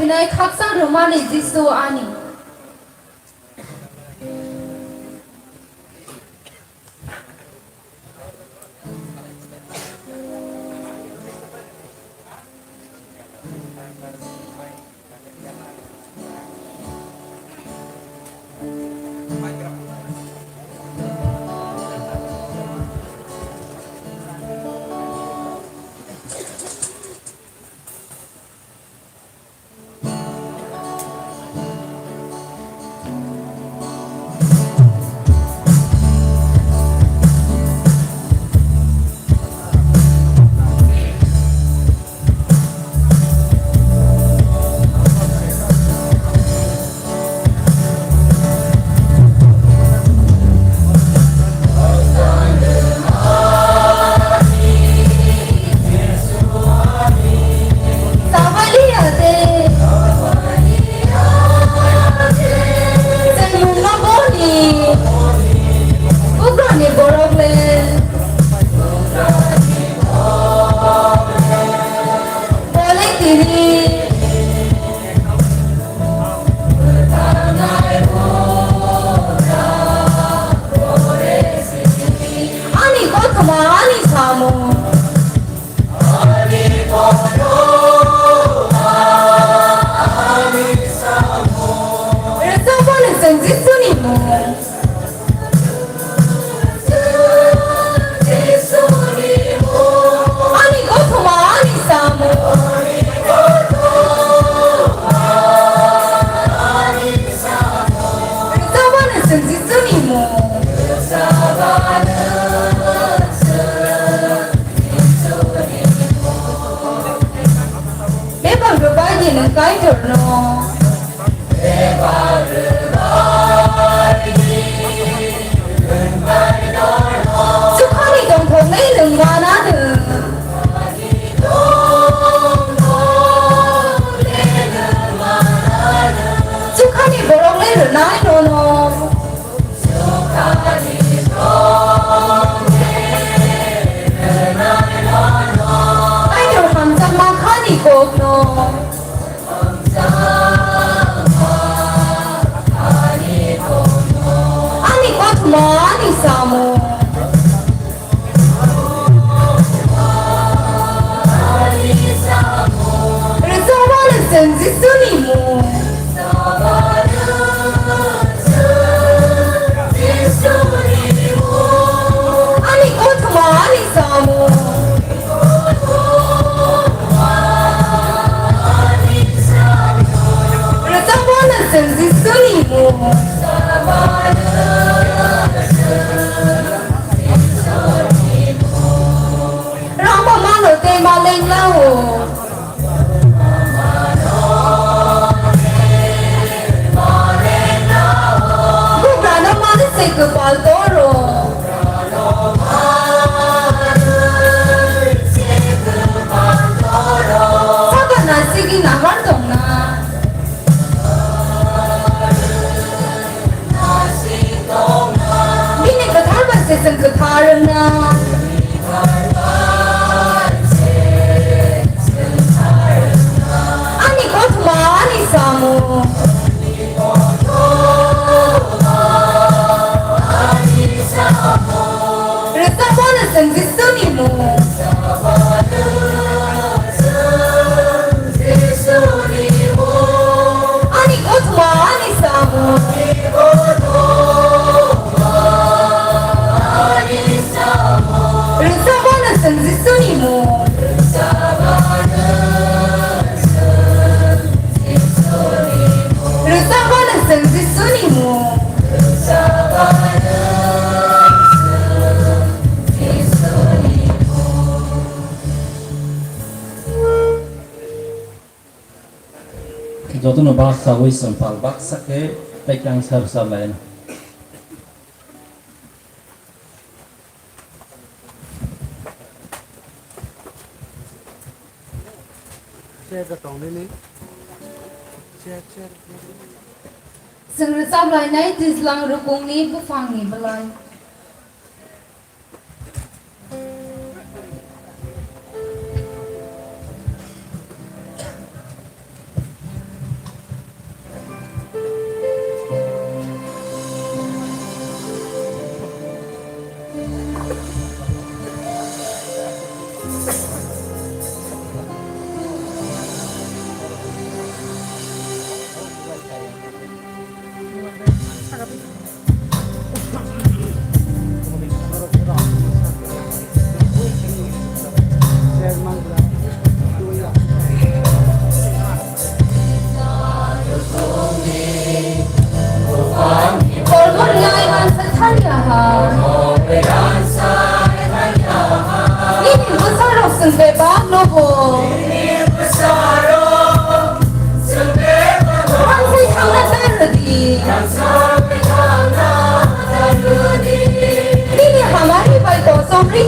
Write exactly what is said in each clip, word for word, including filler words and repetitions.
Nai khakchang rwmani Jisu ani. Chwng nwngno boni bugrani borok le bole tini. Ani kothoma ani samung. Rwchapmani chwng Jisuni mung. Ani kothoma ani samung. Rwchapmani chwng Jisuni mung. Bebak rwbaidi nwng Kaitorno. Chukhani tongthoknai nwng mananw. Chukhani boroknai rwnai nono. Kaitor hamjakma khani kokno. Ani kothoma ani samung. Rwchapmani chwng Jisuni mung. Ani kothoma ani samung. Rwchapmani chwng Jisuni mung. Rama malo tei maleng lao. Bugrano mani se kwpal toro. Saka nasigi nahar tongna. Bini kwthar bai se chwng kwthar wngna. Ani kothoma ani samung. Rwchapmani chwng Jisuni mung. Ani kothoma ani samung. Rwchapmani chwng Jisuni mung. Rwchapmani chwng Jisuni mung. Jotono baksa wi chwng pal baksa khe tei kang sar sar lai. Chair da tong nini. Chair, chair. Chwng rwchap lainai Twijlang Rukungni Buphangni Bwlai.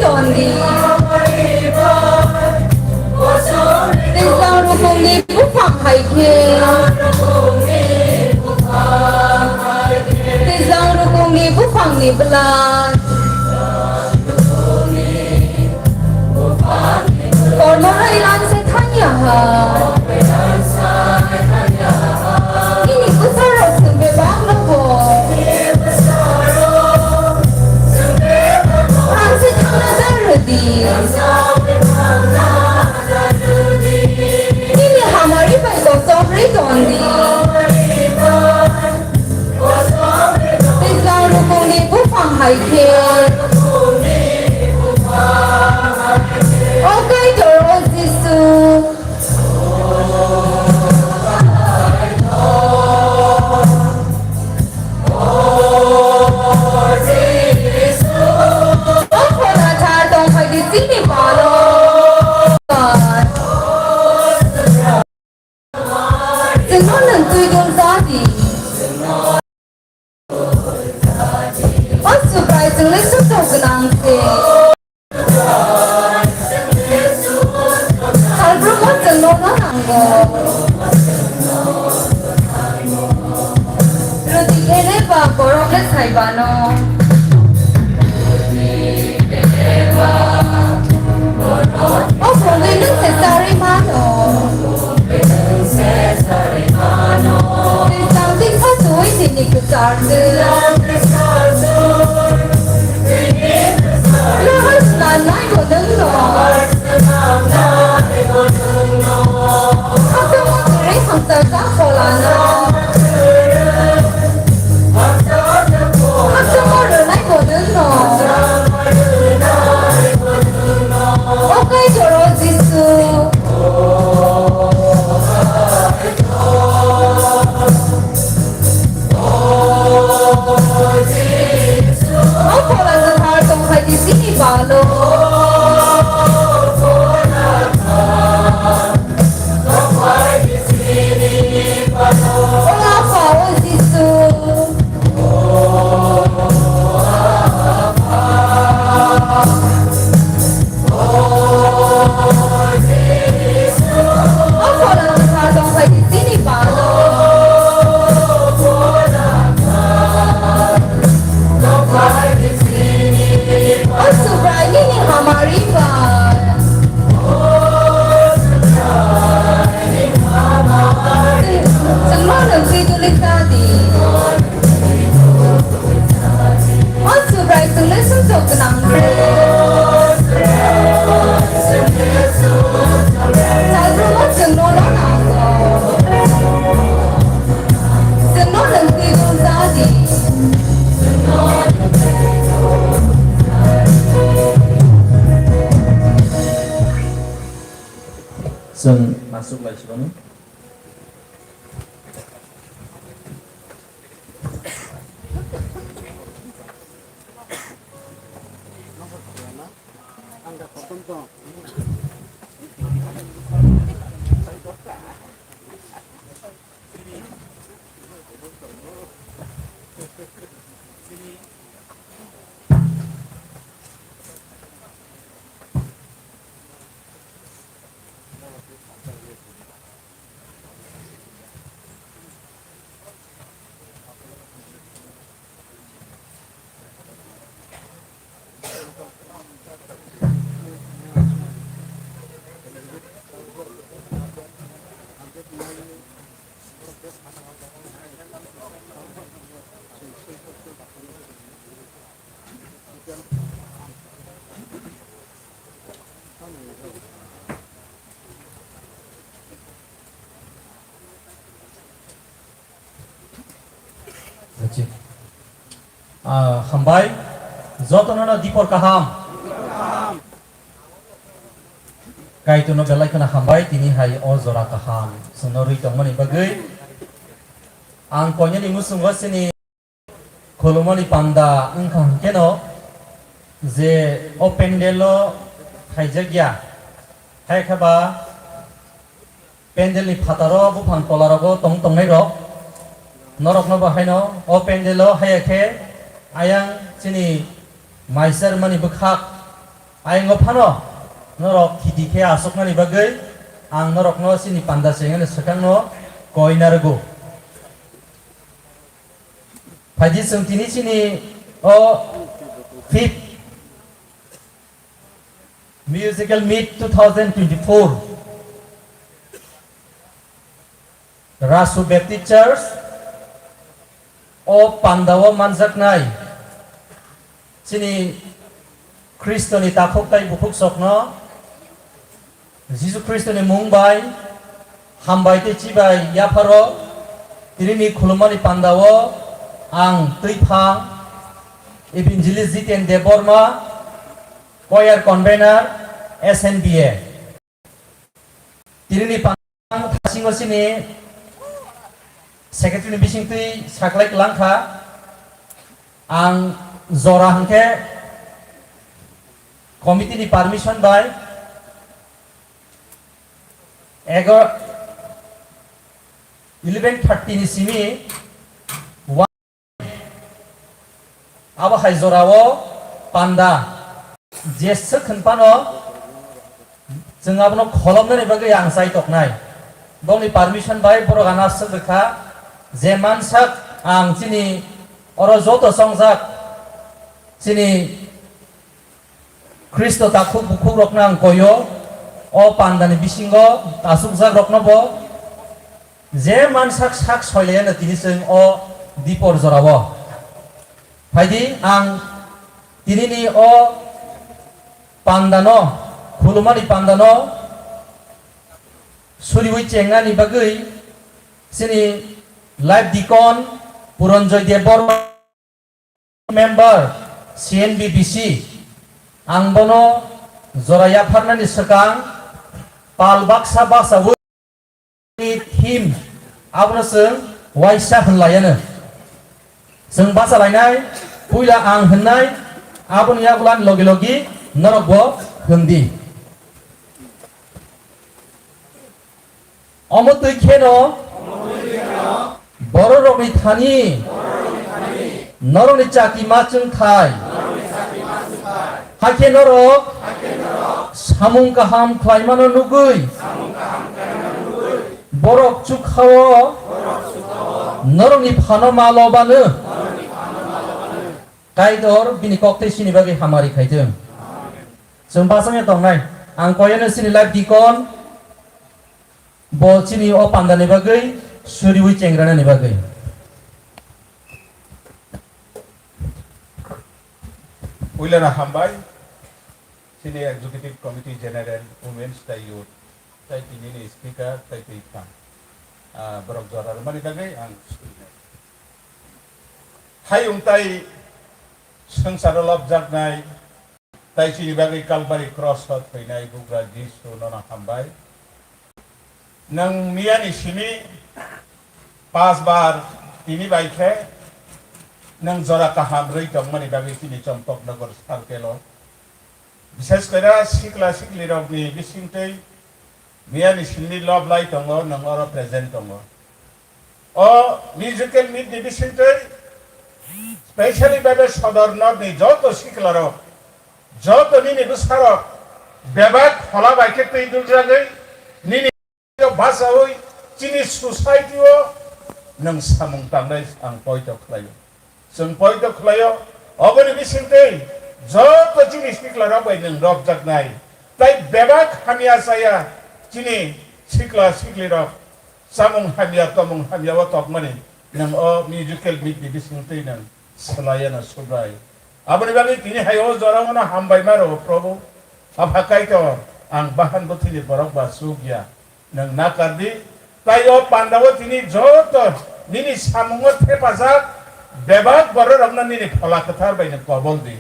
Tondi. Twijlang rukungni buphang hai khe. Twijlang rukungni buphangni bwlai. Kormo hai lang se thangya ha. Nini bwsarok chwng bebak rwgo. Ang se thangna da rwdi. Nini hamari bai kochok rwi tondi. Twijlang rukungni buphang hai khe. O Kaitor, o Jisu. O Phola Thar tongphai di chini palo. Chwngno nwng twi dul ja di. O Subrai chwngno sumsok gwnang se. Salbrumno chwngno no nango. Rwdi khe le ba borok le sai bano. O phunui nwng se charwi mano. Twi chang twi kha twi nini kwchar twi. Lahai swnam nai bo nwng no. Hakhe mo kwrwi hamchar ta phola no. Hakhe mo rwnai bo nwng no. O Kaitor o Jisu. O Phola Kwthar tongphai di chini palo. O Apha, o Jisu. O Phola Kwthar tongphai di chini palo. O Subrai nini hamari bai. Chwngno nwng twi duli ta di. O Subrai chwngno sumsok gwnang khe. Salbrumno chwngno no nango. Chwngno nwng twi dul ja di. Chwng masuk lai sibani. Ah, hambai, jotono no dipor kaham. Kaitorno belai kheno hambai, tini hai o jora kaham chwngno rwi tongmani bagwi. Ang koinani muchungo chini khulumani panda wngkha hwnkhe no je o pandel o khaijak ya, hai khe ba pandel ni phataro buphang tola rogo tong tongnai rok, norok no bo haino o pandel o haiya khe ayang chini maisar mani bwkhak Ayang o phano norok khiti khe aswknani bagwi ang norokno chini panda chengani swkangno koi narwgo. Phaidi chwng tini chini o fifth Musical Meet two thousand twenty-four Rasu Baptist Church o pandao manjaknai chini Khristoni takhuk tai bukhuk sokno Jisu Khristoni mung bai hambai tei chibai yapharo tinini khulumani pandao ang twi phang Evangelist Jiten Debbarma, Choir Convener, S N B A. Tinini pang thasingo chini secretary ni bising twi saklai kwlang kha. Ang jora hwnkhe committee ni permission bai ego eleven thirty ni simi abo hai jorao panda je swk hwn phano chwng abono kholopnani bagwi ang chai toknai. Bongni permission bai borok ano swk rwkha je mansak ang chini oro joto chongjak chini Khristo takhuk bukhukrokno ang koio, o pandani bisingo achukjakrokno bo je mansak sak soilaiano tini chwng o dipor jorao. Phaidi ang tinini o pandano, khulumani pandano suriwi chengnani bagwi chini life deacon Puranjoy Debbarma member C N B B C, ang bono jora yapharnani swkang pal baksa basawi theme abono chwng waisa hwnlaiano. Chwng bachalainai, puila ang hwnnai, aboni yagulan logi logi norokbo hwndi. Omo twi kheno bororokni thani norokni chati ma chwng thai. Hakhe norok samung kaham khlaimano nugwi borok chukhao norokni phano ma lobano. Kaitor bini koktwi sini bagwi hamari khaithwng. Chwng bachangya tongnai. Ang koyano sini life deacon. Bo chini o pandani bagwi suriwi chengranani bagwi. Puilano hambai, chini Executive Committee General, Women's tai Youth, tai tinini Speaker, tai twi phang. Ah, borok jora rwmani bagwi ang surinai. Hayung tai swngcharo lobjaknai, tai chini bagwi Kalbari cross o thwinai bugra Jisu nono hambai. Nwng miyani simi pas bar tini bai khe nwng jora kaham rwi tongmani bagwi chini Chompoknagar circle o. Bishes kore sikla siklirokni bisingtwi miyani simi lob lai tongo, nwng oro present tongo. O musical meet ni bisingtwi specially bebe Sodor North ni joto siklarok, joto nini bwsarok bebak phola bai khe twi duljagwi nini basawi chini society o nwng samung tangnai ang poito khlaio. Chwng poito khlaio, oboni bisingtwi joto chini siklarok bai nwng robjaknai. Tai bebak hamya chaya chini sikla siklirok. Samung hamya, tomung hamya o tokmani nwng o musical meet ni bisingtwi nwng swlaiya no Subrai. Aboni bagwi tini hai o jora o no hambai ma rwo Probhu. Apha Kaitor, ang bahan bwthwini borok ba chuk ya. Nwng nakar di. Tai o panda o tini joto nini samung o thepajak bebak borok rok no nini Phola Kwthar bai nwng kobol di.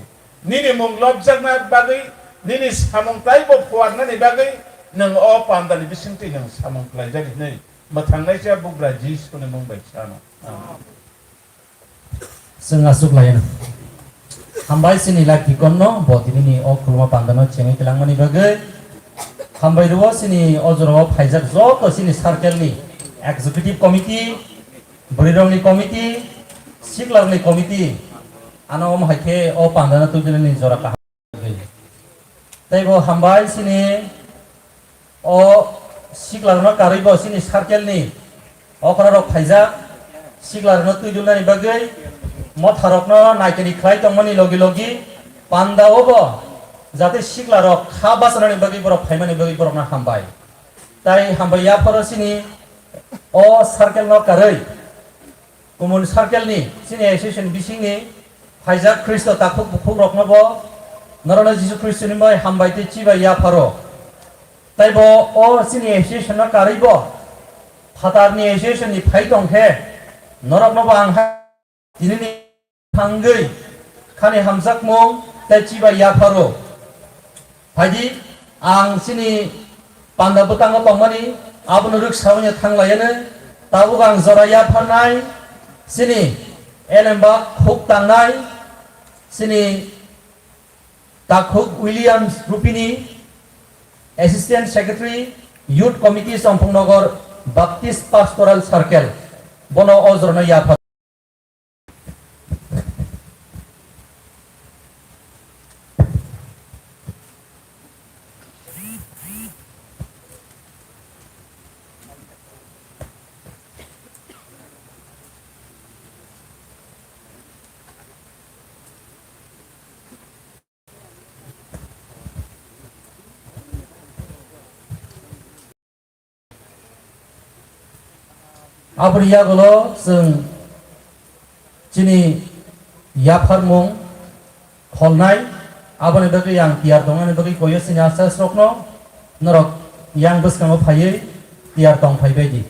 Nini mung lobjakna bagwi, nini samung taibo phuarnani bagwi nwng o pandani bisingtwi nwng samung khlaijak hwnwi mwthangnaisa bugra Jisuni mung bai sano. Amen. Chwng aswk lai no. Hambai chini life deacon no bo tinini o khuluma pandano chengwi twlangmani bagwi. Hambai rwo chini o jorao phaijak joto chini circle ni executive committee, bwrwirokni committee, siklarokni committee, ano omo hai khe o pandano tubinani jora kaham. Tei bo hambai chini o siklarokno karwi bo chini circle ni okra rok phaijak, siklarokno twi dulnani bagwi, motharokno naikani khlai tongmani logi logi panda o bo jate siklarok kha bachanani bagwi borok phaimani bagwi borokno hambai. Tai hambai yapharo chini o circle no karwi Kumul circle ni chini association bisingni phaijak Khristo takhuk bukhuk rokno bo norokno Jisu Khristo ni bai hambai tei chibai yapharo. Tai bo o chini association no karwi bo phatar ni association ni phai tong khe norokno bo ang ha tini ni thangwi khani hamjakmung tei chibai yapharo. Phaidi, ang chini panda bwtango tongmani abono rwksaui thanglaiyano, tabuk ang jora yapharnai chini elemba khuk tangnai chini takhuk Williams Rupini, Assistant Secretary, Youth Committee, Chomphongnagar Baptist Pastoral Circle, bono o jorano yaphar. Aboni yagulo chwng chini yapharmung kholnai, aboni bagwi ang tiyar tongmani bagwi koyo chini achasrokno norok yang bwskango phaiwi tiyar tong phaibaidi.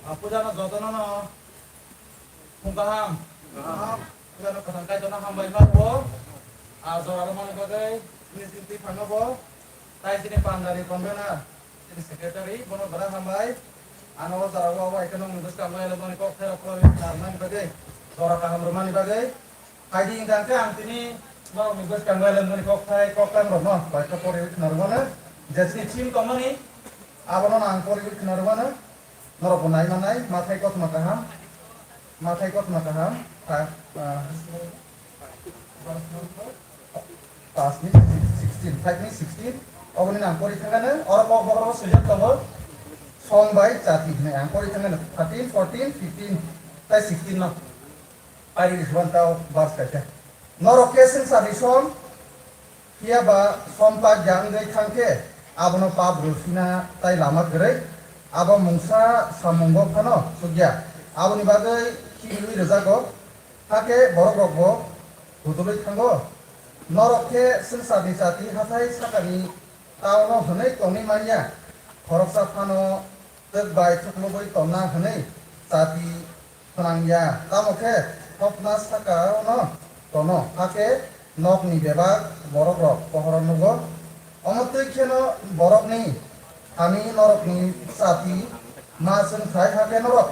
Ah, puja no jotono no phung kaham. Puja no kwthang kaitorno hambai ma bo. Ah, jora rwmani bagwi nini twi phano bo. Tai chini pandari convener. Chini secretary, bono gora hambai. Ano o jora o bai khe nokni bwskango elomani kok thairok khuloi narwknani bagwi, jora kaham rwmani bagwi. Phaidi hwnkha khe ang tini norokni bwskango elomani kok thai kok tang rokno bai khe pori khna rwmano. Je chini theme tongmani, abono ang pori khna rwmano. Norok bo nai manai, mathai kothoma kaham. Mathai kothoma kaham. Ta, ah, Paanch ni sixteen, five ni sixteen. Oboni nang pori thangano, oro kok bokorok swijak tongo. Som bai chati hinwi ang pori thangano, thirteen, fourteen, fifteen, tai sixteen no. Pairi ni suban tao verse kaisa. Norok khe swngcharni som, phiya ba som pa jang wngwi thang khe, abono pap rw phina tai lama kwrwi. Abo mungsa samungo phano chukya. Aboni bagwi khibiwi rwjago. Hakhe borokrokbo hudulwi thango. Norok khe swngcharni chati hathai sakani taono hwnwi tongwi man ya, khoroksa phano twk bai thuklubwi tonna hwnwi chati phnang ya, tamo khe hokna saka-ono tono, hakhe nokni bebak borokrok pohoro nugo. Omo twi kheno borokni thani norokni chati ma chwng khai, hakhe norok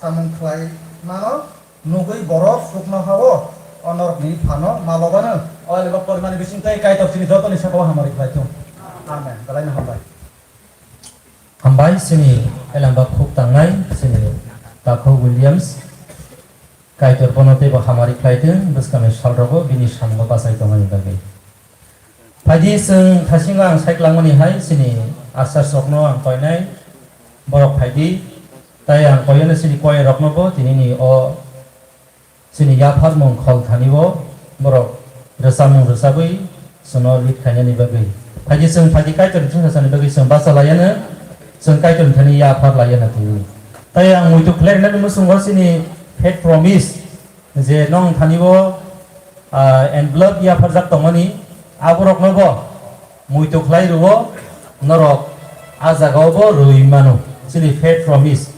samung khlai mano. Nugwi borok sukno ha-o, o norokni phano malobano. O eleba porimani bising tei Kaitor chini jotoni saka-o hamari khlai thung. Amen. Belai no hambai. Hambai chini elamba khuk tangnai chini Takhuk Williams. Kaitor bono teibo hamari khlai thung, bwskangni salrogo bini samungo bachai tongmani bagwi. Phaidi chwng thasingo ang saiklangmani hai chini achasrokno ang koinai borok phaidi, tai ang koyano chini koirokno bo tinini o chini yapharmung khol thani o borok rwchapmung rwchabwi chwngno lead khainani bagwi. Phaidi chwng phaidi Kaitorni thani bagwi chwng bacha laiano, chwng Kaitorni thani yaphar laiano twiwi. Tai ang muitu khlai rwnani muchungo chini faith promise, je nong thani o, ah, envelope yapharjak tongmani, aborokno bo muitu khlai rwo, norok a jagao bo rwi mano, chini faith promise.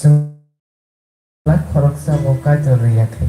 Khoroksa bo Kaitor rwya khe.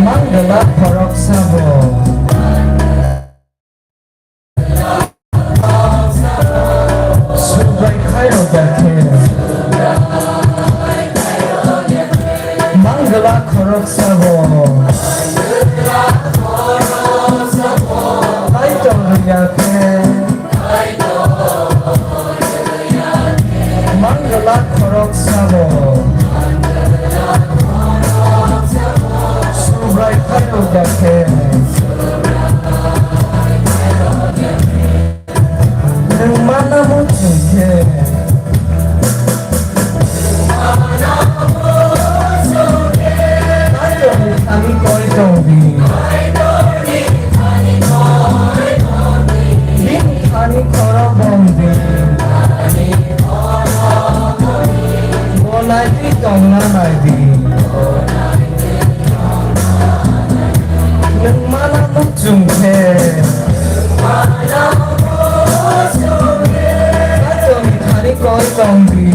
Mangala khoroksa bo. Subraikhairok ya khe. Mangala khoroksa bo. Kaitor ya khe. Mangala khoroksa bo. Subraikhairok ya khe. Nwng mana muchung khe. Kaitorni thani koi tong di. Bini thani khorok bom di. Bo naitwi tongna nai di. Nwng mana muchung khe. Kaitorni thani koi tong di.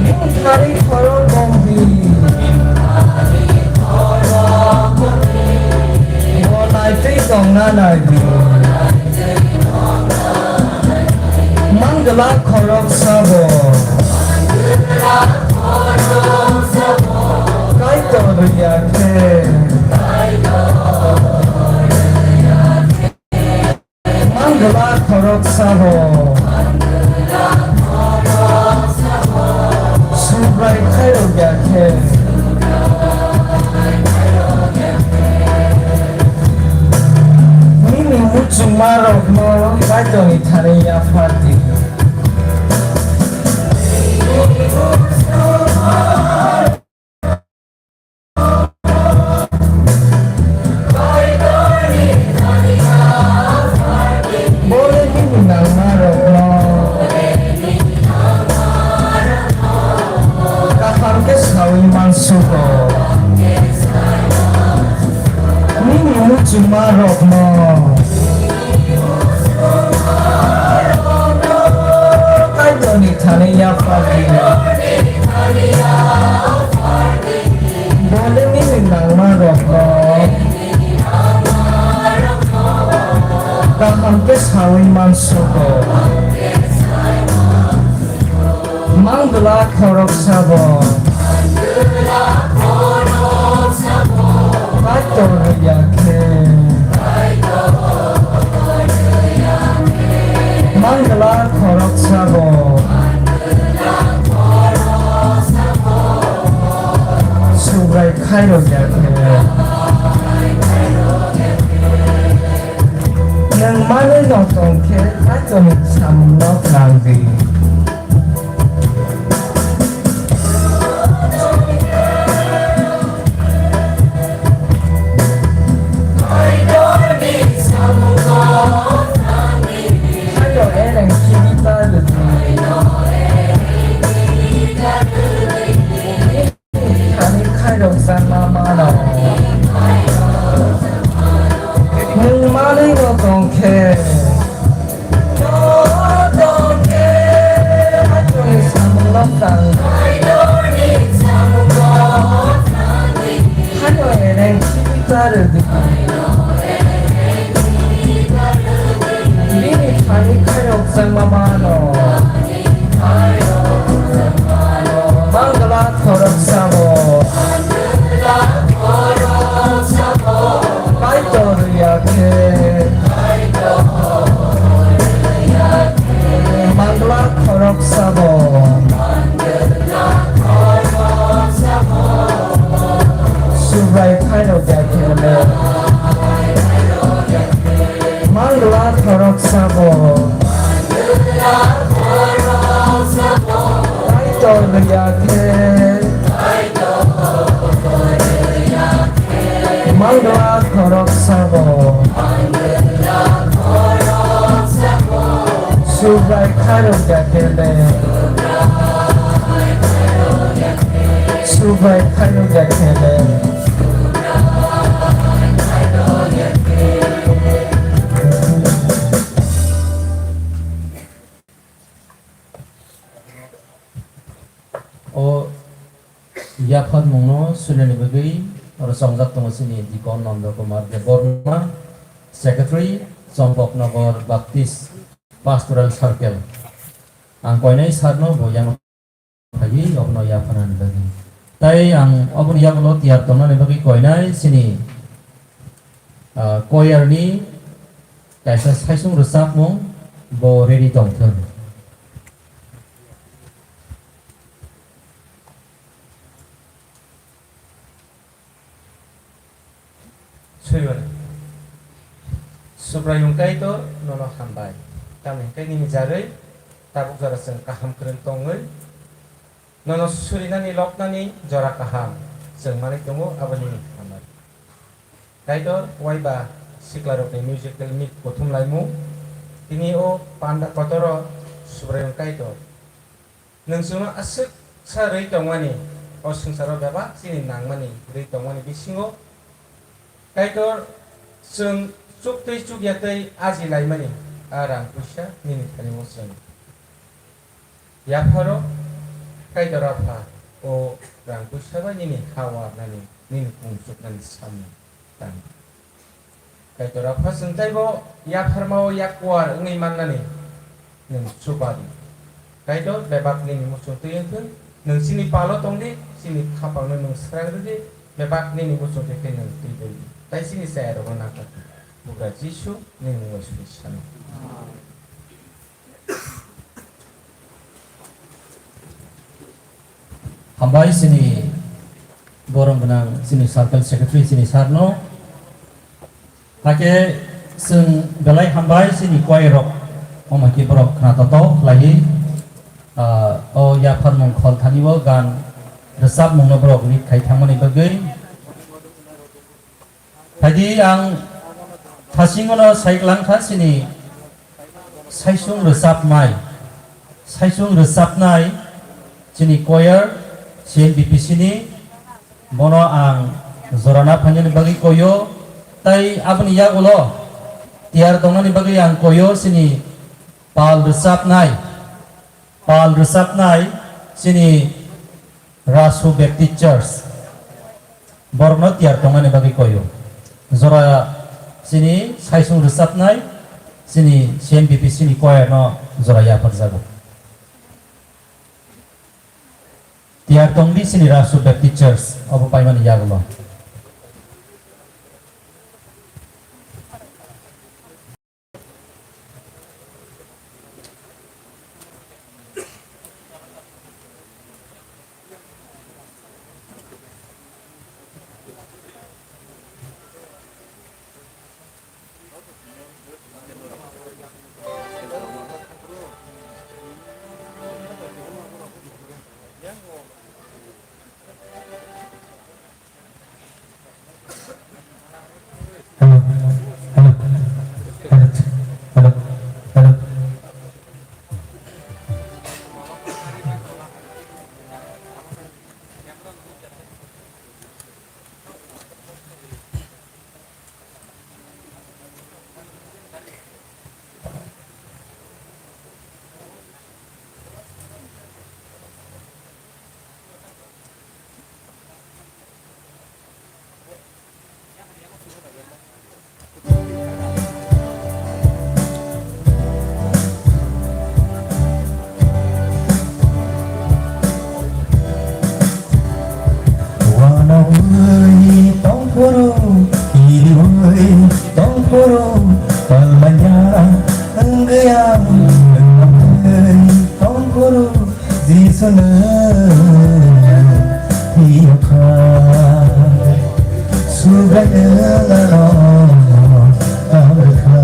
Bini thani khorok bom di. Bo naitwi tongna nai di. Mangala khoroksa bo. Kaitor ya khe. Mangala khoroksa bo. Subrai khairok ya khe. Nini muchungmarokno Kaitorni thani yaphar di. Bo le nini nangmarokno kaham khe saui mansugo. Nini muchungmarokno Kaitorni thani yaphar di. Bo le nini nangmarokno kaham khe saui mansugo. Mangala khoroksa bo. Kaitor ya khe. Mangala khoroksa bo. Subrai khairok ya khe. Nwng manwi no tong khe Kaitorni samungno nang di. Haino ereng khibi ta rwdi. Thani khairok jakma mano. Nwng manwi no tong khe. Kaitorni samungno tang. Haino ereng khibi ta rwdi. Bini thani khairok jakma mano. Mangala khoroksa bo. Kaitor ya khe. Sabo. Kaitor ya khe. Mangla khorok sabo. Subrai khairok ya khe le. Subrai khairok ya khe le. O yapharmungno swinani bagwi oro chongjak tongo chini Dikon Nanda Kumar Debbarma, Secretary, Chompoknagar Baptist Pastoral Circle. Ang koinai sarno bo yang phaiwi obono yapharnani bagwi. Tai ang oboni yagulo tiyar tongnani bagwi koinai chini, ah, choir ni kaisa saisung rwchapmung bo ready tongthung. Suiwano. Subraiyung Kaitor, nono hambai. Tamni hwnkhe nini jarwi tabuk jora chwng kaham kwrwng tongwi nono surinani loknani jora kaham chwng manwi tongo, abo nini hambai. Kaitor, waiba siklarokni musical meet kuthum laimung, tini o panda kotoro Subraiyung Kaitor. Nwng chwngno aswk sa rwi tongmani, o swngcharo bebak chini nangmani rwi tongmani bisingo Kaitor chwng chuktwi chukya tei aji laimani a rang puisa nini thani o chwng yapharo, Kaitor Apha, o rang puisa bai nini ha warnani, nini kung chuknani samung tang. Kaitor Apha, chwng teibo yapharmao yak kuar wngwi mannani nwng chuba di. Kaitor, bebak nini muchung twi wng thung, nwng chini palo tong di, chini khapangno nwng srang rw di, bebak nini muchung twi khe nwng twi twi di. Tai chini chayarokno nangkha di. Bugra Jisu, nini mung bai suri sano. Hambai chini borom gwnang chini circle secretary chini sir no. Hakhe chwng belai hambai chini choir rok, omo khe borok khna toto khlaiwi, ah, o yapharmung khol thani o gan rwchapmung no borok lead khai thangmani bagwi. Phaidi ang thasingono sai klangkha chini saisung rwchapnai, saisung rwchapnai chini choir C N B P C ni, bono ang jorana phainani bagwi koyo, tai aboni yagulo tiyar tongnani bagwi ang koyo chini pal rwchapnai. Pal rwchapnai chini Rasu Baptist Church, borokno tiyar tongnani bagwi koyo. Jora chini saisung rwchapnai chini C N B P C ni choir no jora yapharjago. Tiyar tongdi chini Rasu Baptist Church obo paimani yagulo. Hello, hello, hello, hello, hello. Wanawi tongphuru, kiriwi tongphuru, palmanya wngya wngwi tongphuru. Jisu nwng thwiyo kha, Subrai nwng ano tabwi kha.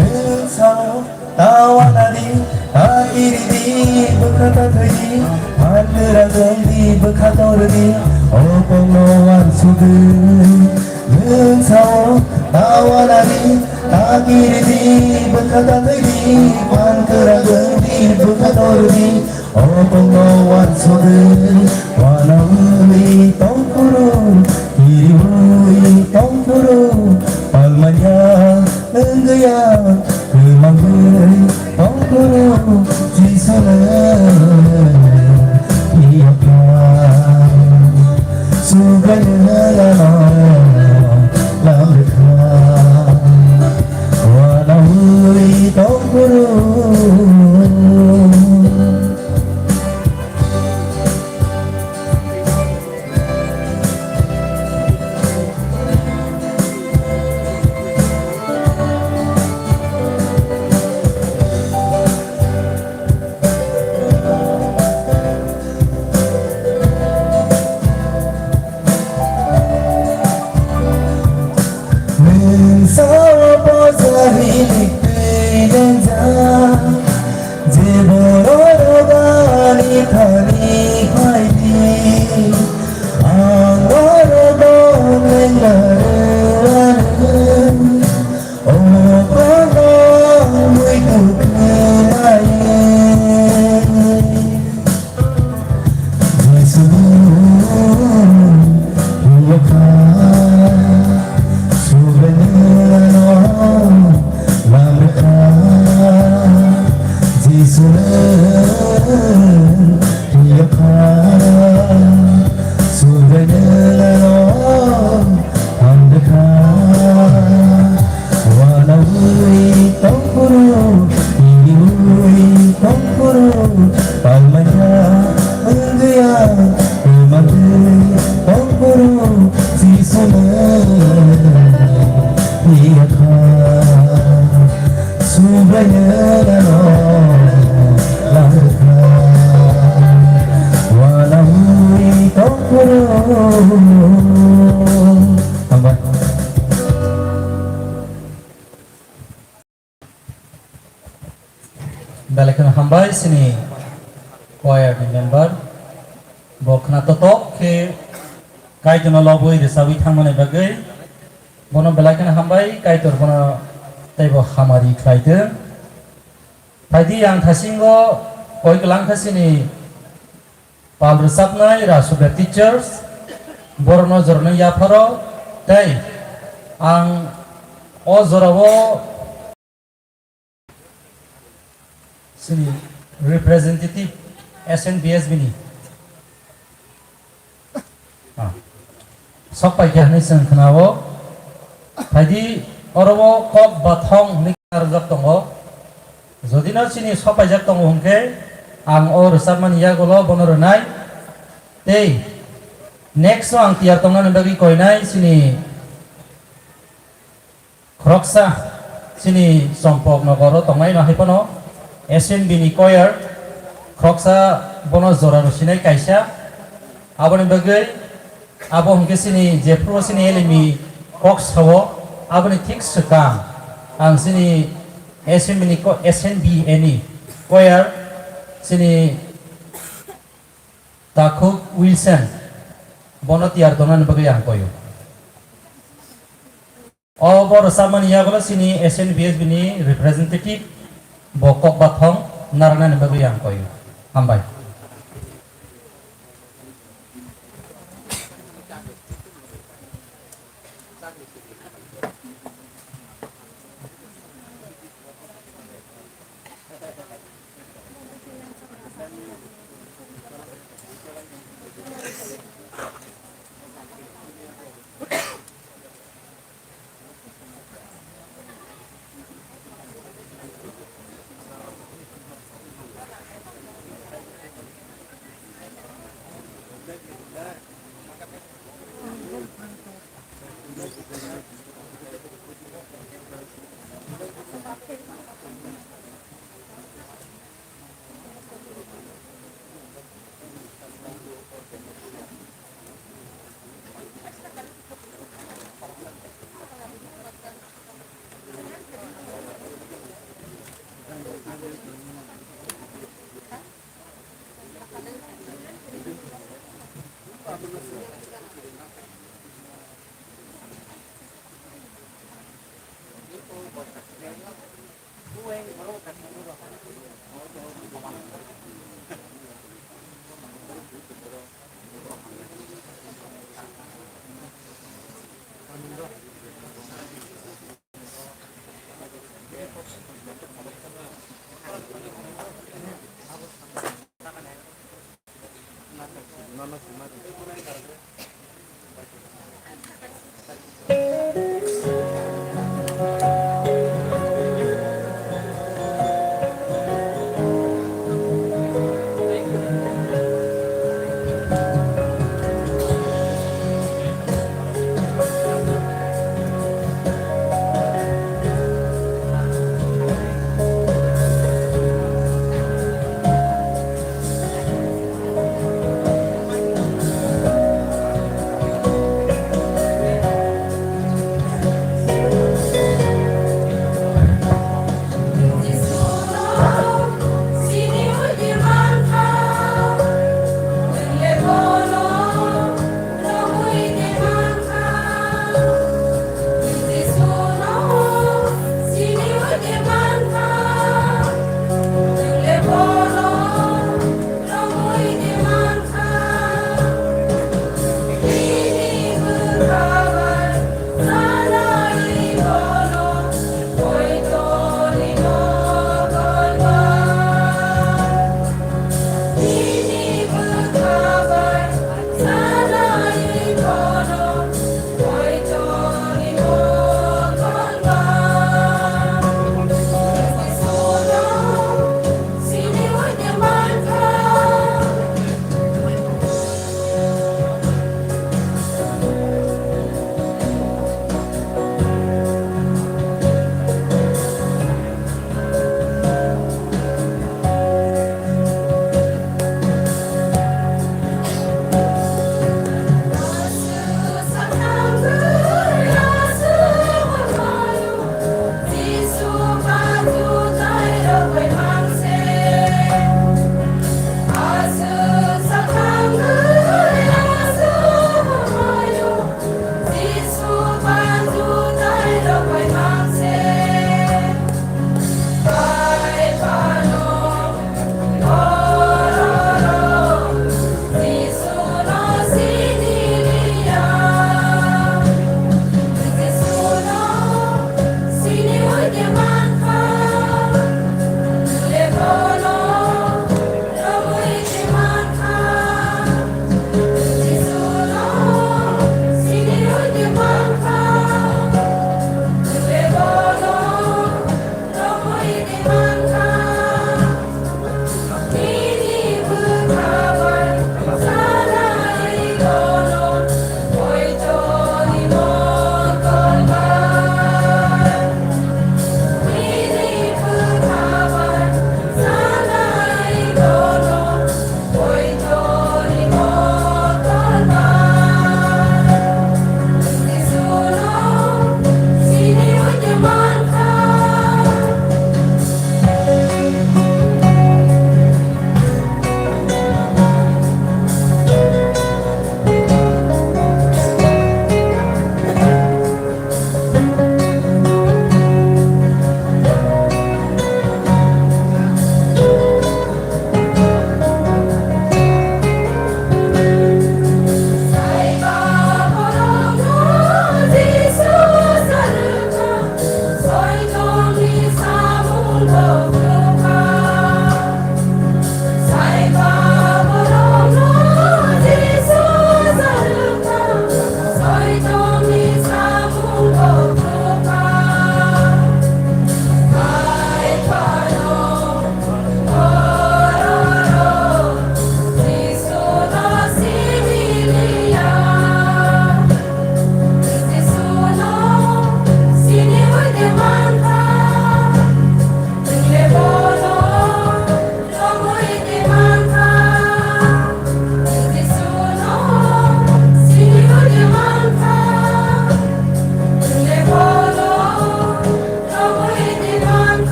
Nwng sao, ta wanadi, ta kiridi, bwkha ta thwidi, phan kwragwngdi, bwkha tordi, o kokno wansugwi. Nwng sao, ta wanadi, ta kiridi, bwkha ta thwidi, phan kwragwngdi, bwkha tordi, o kokno wansugwi, wanaui tongphuru, kiriui tongphuru, palmanya wngya, kwmangwi tongphuru, Jisuni phiyokha, Subraiyung ano lamrikha, wanaui tongphuru. Nwng sao posa hilik twi lengjak, je borok ani thani phaidi, ang borok lenglaro ano, o borok muitu khwnai. Jisu phiyokha, Subraiyung ano lamrikha. Jisu phiyokha, Subraiyung ano hamrikha. Wanaui tongphuru, kiriui tongphuru, palmanya wngya, kwmangwi tongphuru, Jisuni phiyokha, Subraiyung ano lamrikha, wanaui tongphuru. Hambai. Belai kheno hambai chini choir ni member. Bo khna totok khe Kaitorno lobwi rwchabwi thangmani bagwi bono belai kheno hambai, Kaitor bono teibo hamari khlai thung. Phaidi ang thasingo koi kwlang kha chini pal rwchabnai Rasubra teachers, borokno jorano yapharo tei ang o jorao chini representative S N B S B ni, ah, sok pai kha hinwi chwng khna-o. Phaidi oro o kok bathong hinwi kha rwjak tongo. Jodi no chini sok paijak tongo hwnkhe ang o rwchapmani yagulo bono rwnai. Tei next o ang tiyar tongnani bagwi koinai chini khoroksa chini Chompok nogoro tongnaino hai phano S N B ni choir khoroksa bono jora rwsinai kaisa. Aboni bagwi abo hwnkhe chini jephuru chini elimi kok sao, aboni thik swkang ang chini S N B ni ko-, S N B ni choir chini Takhuk Wilson bono tiyar tongnani bagwi ang koyo. O bo rwchapmani yagulo chini S N B S B ni representative bo kok bathong narwknani bagwi ang koyo. Hambai.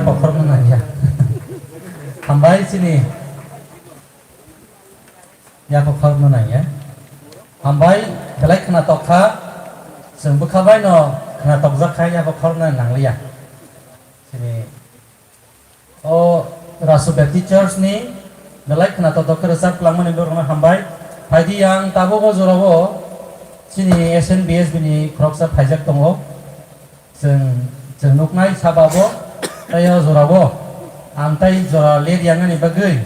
Kokhorokno nangya. Hambai chini. Yaphang khorokno nangya. Hambai belai khwnatok kha. Chwng bwkha bai no khwnatokjak kha, yaphang khorokno nangliya. Chini o Rasu Baptist Church ni belai khwnatok khe rwchap kwlangmani borokno hambai. Phaidi ang tabuk o jorao chini S N B S B ni khoroksa phaijak tongo. Chwng, chwng nuknai saba bo tei o jorao ang tei jora ler yangnani bagwi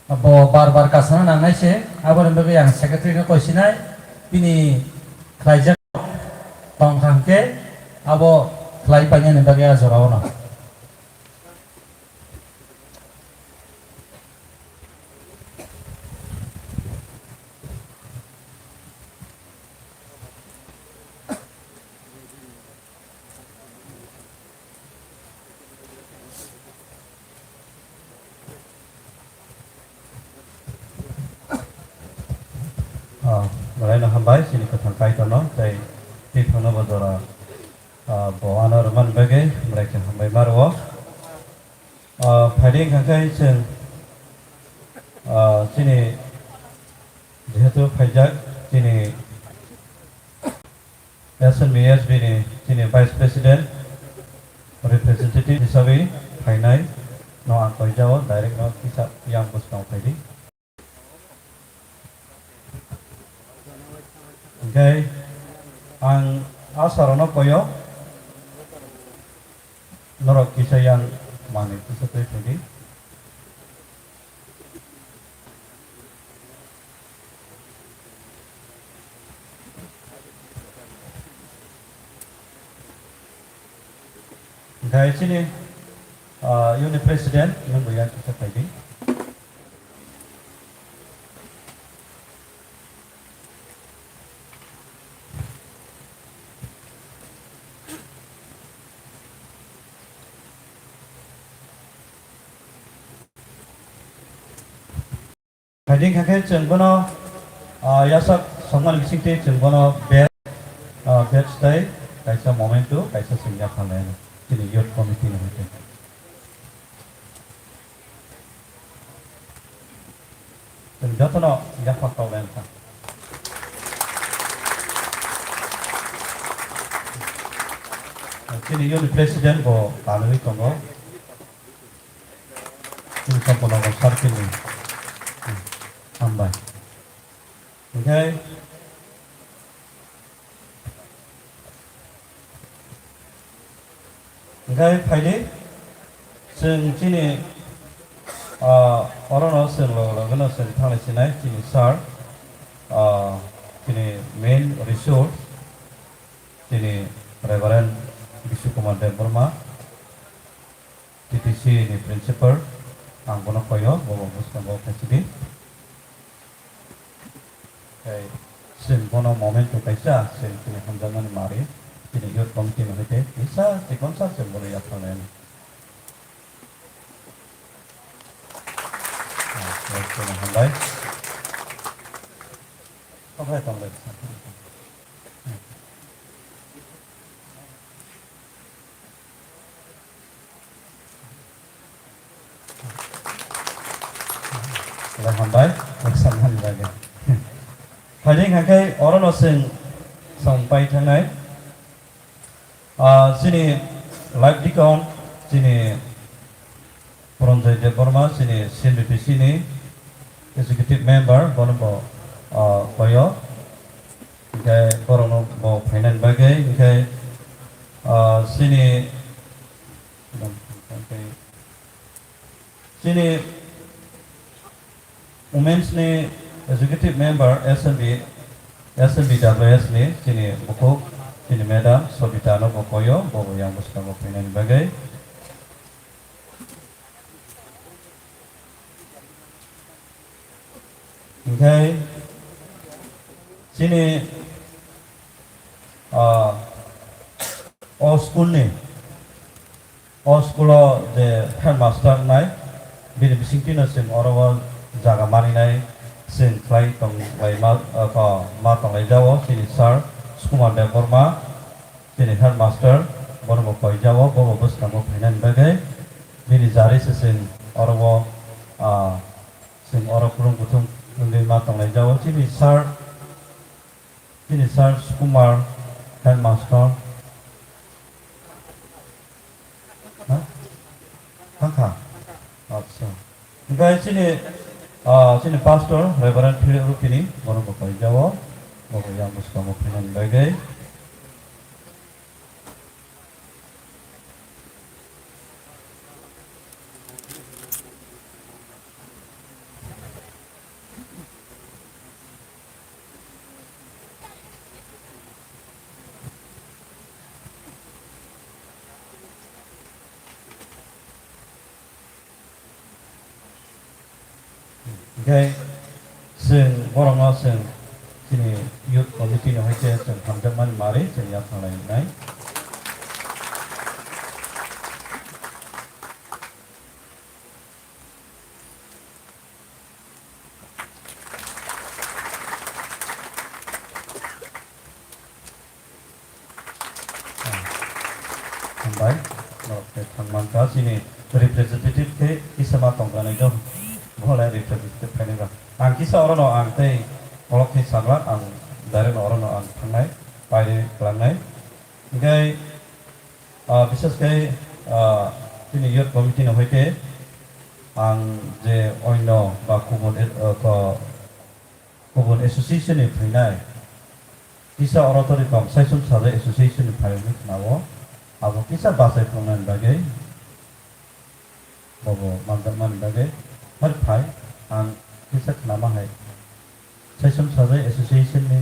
bo bar bar kasana nangnai se, aboni bagwi ang secretary no koi sinai, bini khlaijak tong kha hwnkhe abo khlai painani bagwi a jorao no. Ah, belai no hambai, chini kwthang Kaitor no, tei twi thangno bo jora, ah, bo ano rwmani bagwi belai khe hambai ma rwo. Ah, phaidi wngkha khe chwng, ah, chini jehetu phaijak, chini S N B S B ni chini Vice President representative hisabi phainai no ang koi jao, direct no kisa yang bwskang phaidi. Hingke ang asarokno koyo, norok kisa yang manwi kisa twi phaidi. Hingke chini, ah, unit president, nwng bo yang kisa phaidi. Phaidi kha khe chwng bono, ah, yasak songmani bisingtwi chwng bono badge, ah, badge tei kaisa memento, kaisa chwng yapharlaino chini youth committee ni hoite. Chwng jotono yaphar tonglaino kha. Chini unit president bo kanwi tongo. Chini Champanagar circle ni. Hambai. Hingke Hingke phaidi, chwng chini, ah, orono chwng loge loge no chwng thanglai sinai chini sir, ah, chini main resource, chini Reverend Bishu Kumar Debbarma, T T C ni principal, ang bono koyo, bo bo bwskango khaisidi. Tei chwng bono moment o kaisa chwng chini hamjakmani mari, chini youth committee ni hoite kisa chikonsa chwng bono yapharlaino. Ah, chwng hambai. Tongbai, tongbai. Hambai, hambai. Phaidi hingkha khe oro no chwng song pai thangnai. Ah, chini live deacon, chini Pranjoy Debbarma, chini C N B P C ni executive member, bono bo, ah, koyo. Hingkhe borokno bo phainani bagwi, hingkhe, ah, chini, chini Women's ni executive member S M B, S M B W S ni chini bukhuk, chini madam Sobita no bo koyo, bo bo yang bwskango phainani bagwi. Hingkhe chini, ah, o school ni, o school o je headmaster wngnai, bini bisingtwi no chwng oro o jaga maninai chwng khlai tong lai ma, ah, ko ma tong lai jao chini sir Sukumar Debbarma. Chini headmaster, bono bo koi jao, bo bo bwskango phainani bagwi. bini jari se chwng oro o, ah, chwng oro kwrwng kuthum wngwi ma tonglai jao. Chini sir, chini sir Sukumar, headmaster. Ha? Thangkha? Acha. Hingke chini, ah, chini pastor Reverend Philip Rupini, bono bo koi jao, bo koi yang bwskango phainani bagwi. Hingke chwng borokno chwng chini youth committee ni hoite chwng hamjakmani mari chwng yapharlai nai. Hambai, norok khe thangmankha, chini representative khe kisa ma tongkha nai do, bo le representative khainai ba. Ang kisa orono ang tei olok khe sabla, ang direct no orono ang thangnai, pairi kwlangnai. Hingke, ah, bishes khe, ah, chini youth committee ni hoite ang je oino ba kubun, eh, ko-, kubun association ni phainai, kisa oro tori kom Saichung Sajai Association ni phai wngwi khna-o, abo kisa bachai phunuknani bagwi, bobo manjakmani bagwi, har phai ang kisa khnama hai Saichung Sajai Association ni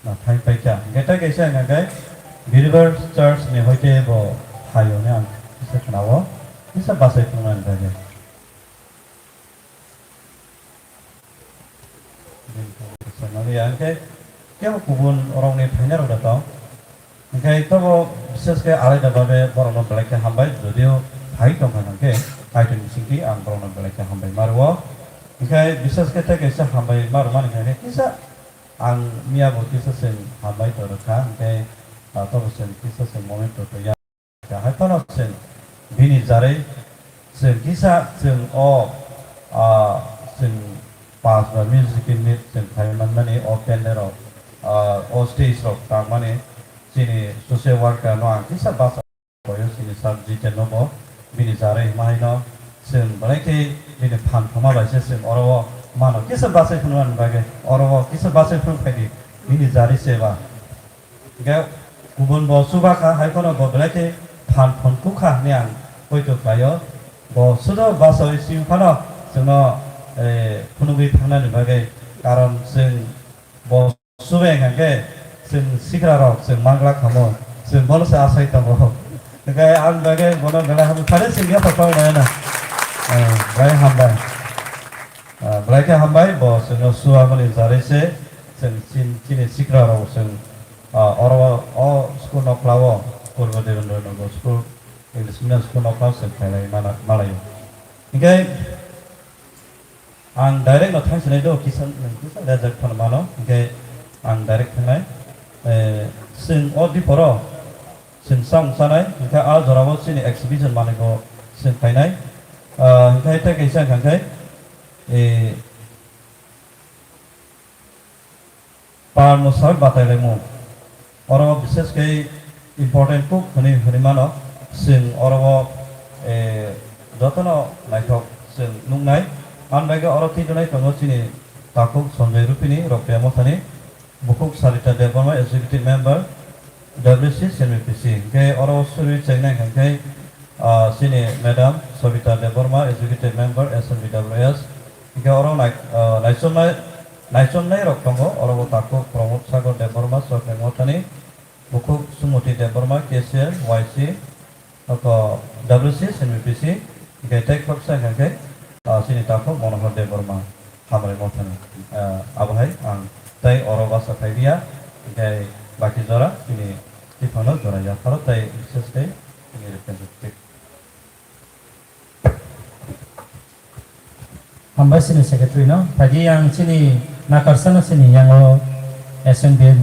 Na thai paikha. Hingke tei kaisa hingka khe Believer Church ni hoite bo phaio hwnwi ang kisa khna-o, kisa bachai phunuknani bagwi. Hingke kebo kubun rokni phainai rok da tong. Hingke tobo bishes khe alaida babe borokno belai khe hambai, jodio phai tongkha hingke Kaitorni bisingtwi ang borokno belai khe hambai ma rwo. Hingke bishes khe tei kaisa hambai ma rwmani hingke kisa Ang miya bo kisa chwng hambai tong rwkha, hwnkhe, ah, tobo chwng kisa chwng moment to ya. Hai phano chwng bini jarwi chwng kisa chwng o, ah, chwng pass ba music unit chwng khai manmani o band rok, ah, o stage rok tangmani chini social worker no ang kisa basa Boyo sini sir Jiten no bo bini jarwi hima haino chwng belai khe bini phan thoma bai se chwng oro o mano kisa bachai phunuknani bagwi oro o kisa bachai phunuk phaidi bini jarwi se ba. Hingkhe kubun bo chuba kha hai phano bo belai khe phan phunuk kha hwnwi ang poito khlaio. Bo sudo bachai simi phano chwngno, eh, phunugwi thangnani bagwi karon chwng bo Sube hingkha khe chwng sikra rok chwng manglak kamo, chwng bono se asai tongo. Hingkhe ang bagwi bono belai hambai phano chwng yapha kok nai na. Ah, belai hambai. Ah, belai khe hambai bo chwngno suamani jarwi se chwng chin-, chini sikra rok chwng, ah, oro o school nokla o Purbo Devendra Nagar School English Medium School nokla chwng khailai mana-, malaio. Hingkhe Ang direct no thang sinai do, kisa, kisa reject phano mano, hingkhe ang direct thangnai. Eh, chwng o diporo chwng chang chanai, hingkhe a jorao chini exhibition manwi bo chwng khainai. Ah, hingkhe tei kaisa hingkha khe, eh, Par mwsai batailaimung. Oro bishesh khe important kuk hwnwi hwnwi mano. Chwng oro o, eh, jotono naithok chwng nuknai. Ani bagwi oro twi rwnai tongo chini takhuk Sanjay Rupini, Rokia Mothani, bukhuk Sarita Debbarma, Executive Member, W C C N B P C. Hwnkhe oro suri chengnai hwnkhe, ah, chini Madam Sabita Debbarma, Executive Member, S N B W S. Hwnkhe oro nai-, ah, naichomnai, naichomnai rok tongo, oro bo takhuk Pramod Sagar Debbarma, Chokni Mothani, bukhuk Sumoti Debbarma, cashier, Y C, oko W C C N B P C, hwnkhe tei khoroksa hwnkhe, ah, chini takhuk Monohor Debbarma. Hambai Mothani, ah, abo hai ang tei oro basa phai liya, hwnkhe baki jora chini twiphangno jora yapharo tei bishesh khe chini representative. Hambai chini secretary no, phaidi ang chini nakarsano chini yango S N B S,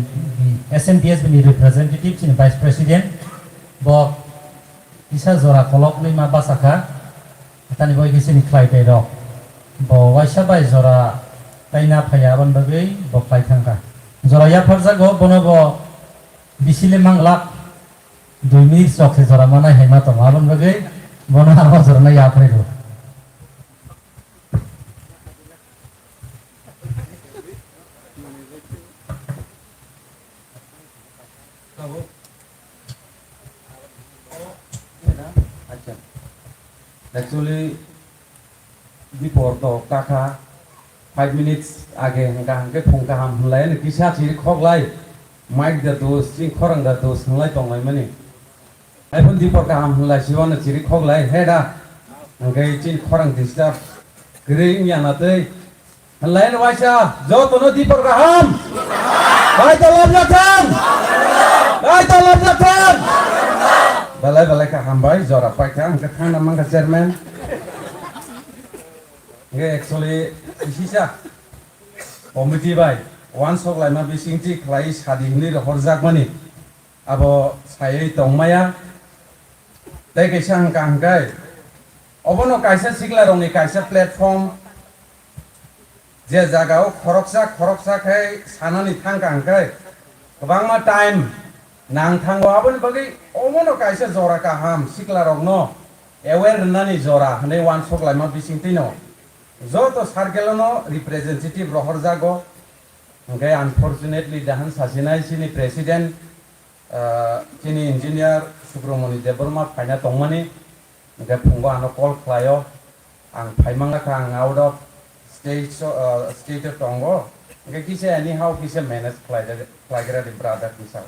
S N B S ni representative chini vice president, bo Kisa jora koloknwi ma bachakha, tani bai khe chini khlai tei rok. Bo waisa bai jora taina phaiya, aboni bagwi bo khlai thangkha. Jora yapharjago, bono bo bisi le manglak, dui minute sok se jora manai hai ma tongo, aboni bagwi bono abo jora no yapharwi rw. Actually, before to kaka five minutes age hingka hingke phung kaham hwnlai ani kisa chiri khoklai, mic da dos, chini khorang da dos hwnlai tonglaimani. Iphone dipor kaham hwnlai siwano chiri khoklai, he da? Hwnkhe chini khorang disturb kwrwi wngya na twi. Hwnlai no waisa jotono dipor kaham. Kaitor lobjathang. Kaitor lobjathang. Belai belai kha hambai, jora paikha, hwnkhe thangna mankha chairman. Hwnkhe actually kisisa committee bai wansok laima bisingtwi khlai sadi hwnwi rohorjakmani. Abo saywi tongmaya. Tei kaisa hwnka hwnkhe, obono kaisa siklarokni kaisa platform, je jagao khoroksa khoroksa khe sanani thangka hwnkhe, kwbangma time nang thango. Aboni bagwi obono kaisa jora kaham siklarokno aware rwnani jora hwnwi wansok laima bisingtwino joto circle-ono representative rohorjago. Hwnkhe unfortunately dahan sasinai chini president, ah, chini engineer Subramani Debbarma phaina tongmani, hwnkhe phungo ano call khlaio, ang phaimang kha, ang out of state, so, ah, state o tongo, hwnkhe kisa anyhow kisa manage khlai, khlaigra di brother kisa.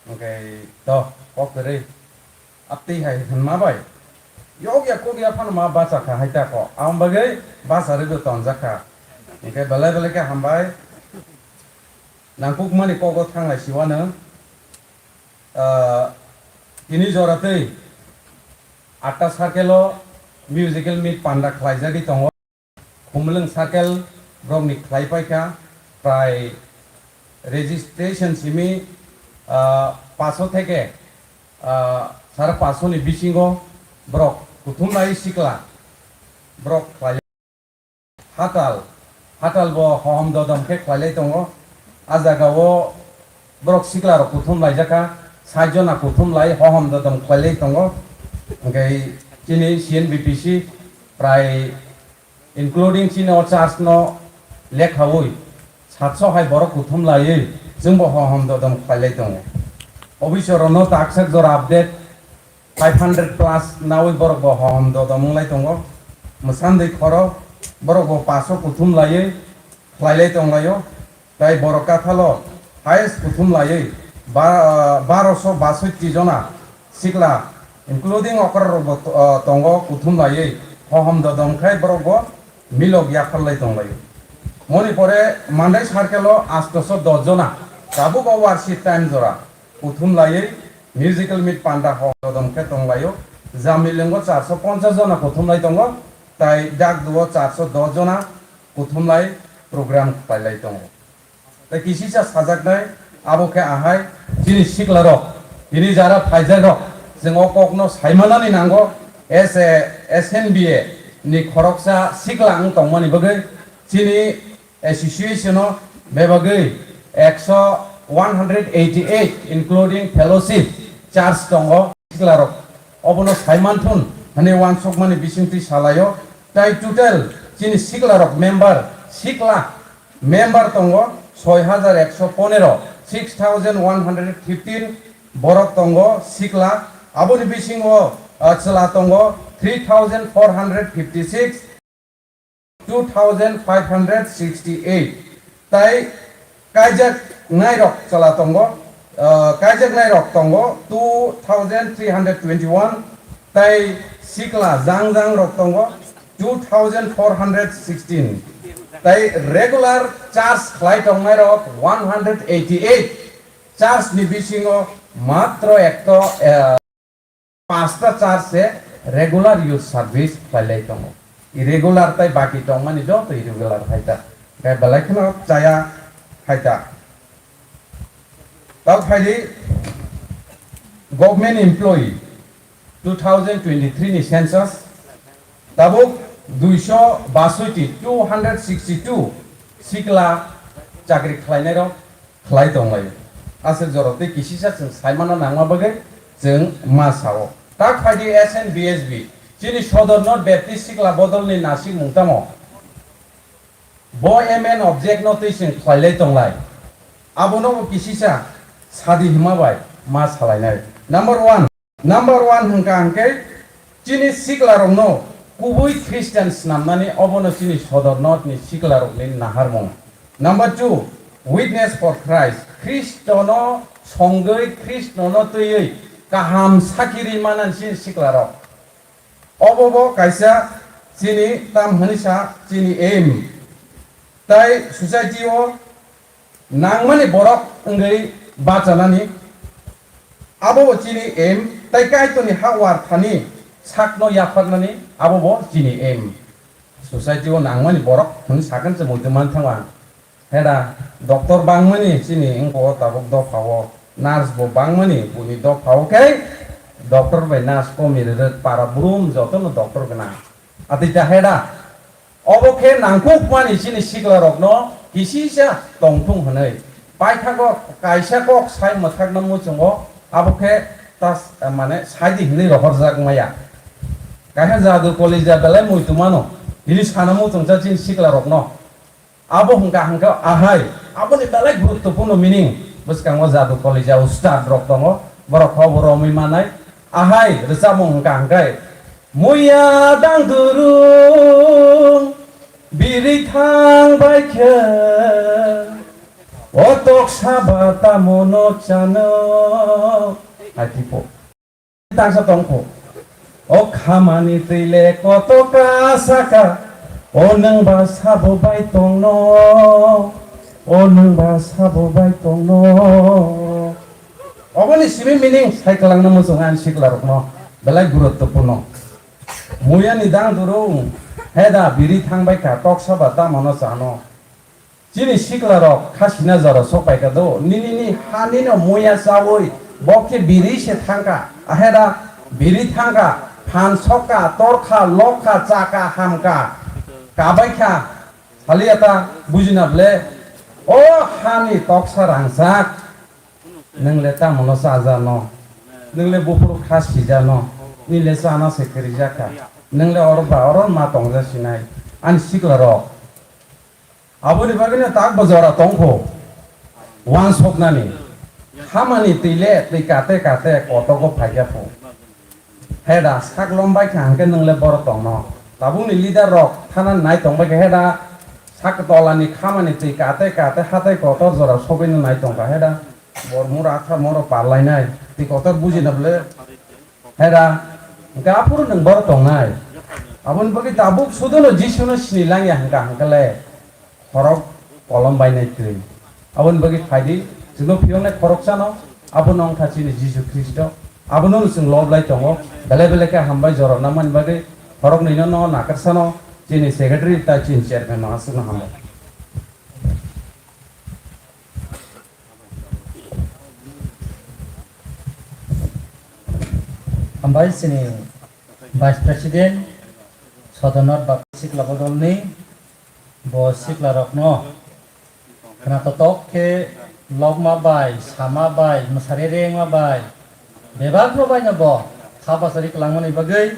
Hwnkhe to kok kwrwi. Aptwi hai hwnma bai. Yok ya kok ya phano ma bacha kha hai ta ko. Ang bagwi bacha rwgwi tonjak kha. Hwnkhe belai belai khe hambai. Nangkukmani kogo thanglai siwano. Ah, tini jora twi atta circle o musical meet panda khlaijagwi tongo. Khumulwng circle borokni khlai paikha, prai registration simi, ah, paso theke, ah, sara paso ni bisingo borok kuthum lai sikla borok khlai. Hatal, hatal bo hohom dodom khe khlailai tongo. A jagao borok sikla rok kuthum laijakha, sait jona kuthum lai hohom dodom khlailai tongo. Hwnkhe chini C N B P C prai including chini o church no lekhaui satso hai borok kuthum laiwi chwngbo hohom dodom khlailai tongo. Obisorokno taksak jora update five hundred plus naui borok bo hohom dodom wnglai tongo. Mwsandwi khoro borok bo paso kuthum laiwi khlailai tonglaio. Tai borok kathalo highest kuthum laiwi ba-, baroso basoi jona sikla, including okra rok bo to-, ah, tongo kuthum laiwi hohom dodom khai borok bo milok yapharlai tonglaio. Moni pore Mandai circle o astoso dos jona tabuk o worship time jora kuthum laiwi musical meet panda hohom dodom khe tonglaio. Jamilwngo charso ponchas jona kuthum lai tongo, tai Dakduo charso dos jona kuthum lai program khlailai tongo. Tei kisisa sajaknai abo khe ahai chini siklarok, tini jara phaijakrok, chwng o kokno saimanani nango, as a S N B A ni khoroksa sikla wng tongmani bagwi chini association o bebagwi ekso, one hundred eighty eight including fellowship church tongo. Siklarok obono saimanthun hwnwi wansukmani bisingtwi salaio. Tai total chini siklarok member sikla member tongo soi hajar ekso ponero, six thousand one hundred fifteen borok tongo sikla. Aboni bisingo, ah, chwla tongo three thousand four hundred fifty six, two thousand five hundred sixty eight. Tai kaijak nairok chwla tongo, ah, kaijak nairok tongo two thousand three hundred twenty one, tai sikla jang jang rok tongo two thousand four hundred sixteen, tai regular charge khlai tongnai rok one hundred eighty eight. Charge ni bisingo matro ekto, ah, pasta charge se regular use service khlailai tongo. Irregular tai baki tongmani joto irregular hai ta. Gai belai kheno chaya hai ta. Tao phaidi government employee, Two thousand twenty-three ni census tabuk duiso basoi ti, two hundred sixty-two sikla chakri khlainairok khlai tonglai. Aswk jorok tei kisisa chwng saimano nangma bagwi chwng ma sao. Tak phaidi S N B S B, chini Sodor North Baptist Sikla Bodolni nasikmung tamo? Bo M N object no twi chwng khlailai tonglai. Abono bo kisisa sadi hima bai ma salainai. Number one, number one hwnkha hwnkhe chini siklarokno kubui Christian snamnani, obono chini Sodor North ni siklarokni naharmung. Number two, witness for Christ. Khristono songwi, Khristono twiwi kaham sakhi ri manani chini siklarok. Obo bo kaisa chini tam hwnwi sa chini aim. Tai society o nangmani borok wngwi bachanani, abo bo chini aim. Tai Kaitorni ha war thani sakno yapharnani, abo bo chini aim. Society o nangmani borok hwnwi sakhan se muitu man thangma. Heda, doctor bangmani chini wngkho tabuk dophao, nurse bo bangmani buni dophao khe doctor bai nurse komi rwrwk para brum jotono doctor gwnang. Atwi ta heda, obo khe nangkukmani chini siklarokno kisisa tongthung hwnwi. Paithago kaisa kok sai mwthakno muchungo, abo khe tas, mane saidi hwnwi rohorjak maya. Kaisa jadu kolija belai muitu mano, hini sana muchungsa chini siklarokno. Abo hwnkha hwnkha ahai, aboni belai guruttopurno meaning. Bwskango jadu kolija ustad rok tongo, borok khe obo romwi manai. Ahai rwchapmung hwnkha hwnkhe, muiya dang durung biri thang bai khe, o tok saba tamo no chano, hai tipo. Tangsa tongkho. O khamani twi le koto ka saka. O nwng ba sabo bai tongno. O nwng ba sabo bai tongno. Oboni simi meaning sai kwlangna muchung ani siklarokno belai guruttopurno. Muyani dang durung heda biri thangbai kha toksa ba tamano chano. Chini siklarok kha sina jora sok pai kha do, nini ni ha nino muya chawi, bo khe biri se thangkha, aheda biri thangkha, phan sokha, torkha, lokha, chakha, hamkha, kabai kha, saliya ta bujina ble, o hani toksa rangchak, nwng le tamo no chaja no, nwng le buphuru kha sija no, nini le chana se kwrwi jak kha, nwng le oro ba oro ma tongja sinai, ani siklarok. Aboni bagwino tak bo jora tongkho, uansuknani, hamani twi le twi kate kate kotogo phaikha pho. Heda sak lom bai kha hwnkhe nwng le boro tongno. Tabukni leader rok thana nai tong bai kha heda sak tolani khamani twi kate kate hatai kotor jora sogwino nai tong kha heda bor mura kha moro parlainai twi kotor bujina bwle. Hera, hwnkhe aphuru nwng boro tongnai. Aboni bagwi tabuk sudono Jisuno sini langya hwnkha hwnkhe le khorok kolom bainai twi. Aboni bagwi phaidi, chwngno phiyoknai khoroksano, abono wngkha chini Jisu Khristo. Abono chwng lob lai tongo. Belai belai khe hambai jora namani bagwi khoroknwino no nakarsano chini secretary tai chini chairman no aswkno hambai. Hambai chini Vice President, Sodor North Baptist Sikla Bodolni bo siklarokno khna totok khe lokma bai, sama bai, mwsari rengma bai, bebakno baino bo kha bachari kwlangmani bagwi.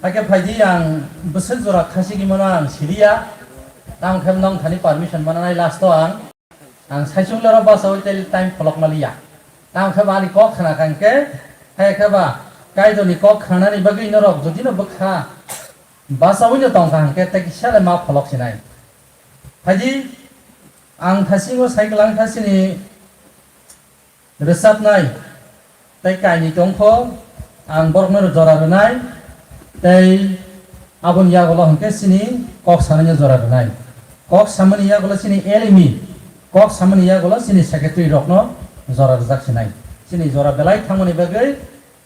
Hakhe phaidi ang bwswk jora khasi gimano ang siliya, tamo khe nong thani permission mananai last o ang. Ang saichung lero basawi tei time pholok maliya. Tamo khe ba ani kok khna kha hwnkhe, hai khe ba Kaitorni kok khnanani bagwi norok jodi no bwkha basawi no tong kha hwnkhe tei kisa le ma pholok sinai. Phaidi ang thasingo sai kwlang kha chini rwchapnai tei kainwi tongkho, ang borokno jora rwnai, tei aboni yagulo hwnkhe chini kok sanani jora rwnai. Kok samani yagulo chini L M E, kok samani yagulo chini secretary rokno jora rwjak sinai. Chini jora belai thangmani bagwi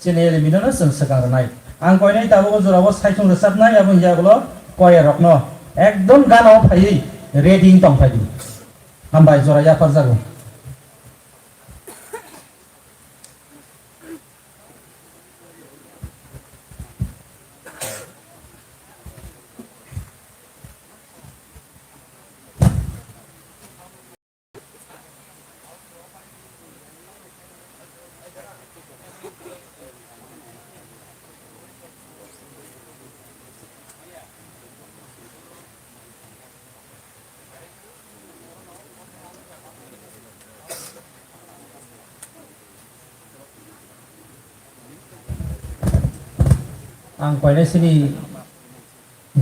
chini L M E no chwng swkang rwnai. Ang koinai tabuk o jorao saichung rwchapnai, aboni yagulo koya rokno ekdom gana o phaiwi ready wng tong phaidi. Hambai, jora yapharjago. Ang koinai sini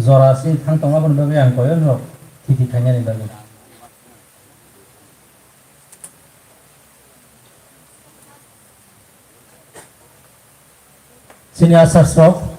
jora sini thang tong aboni bagwi ang koyo norok thiti khainani bagwi. Sini asar sok.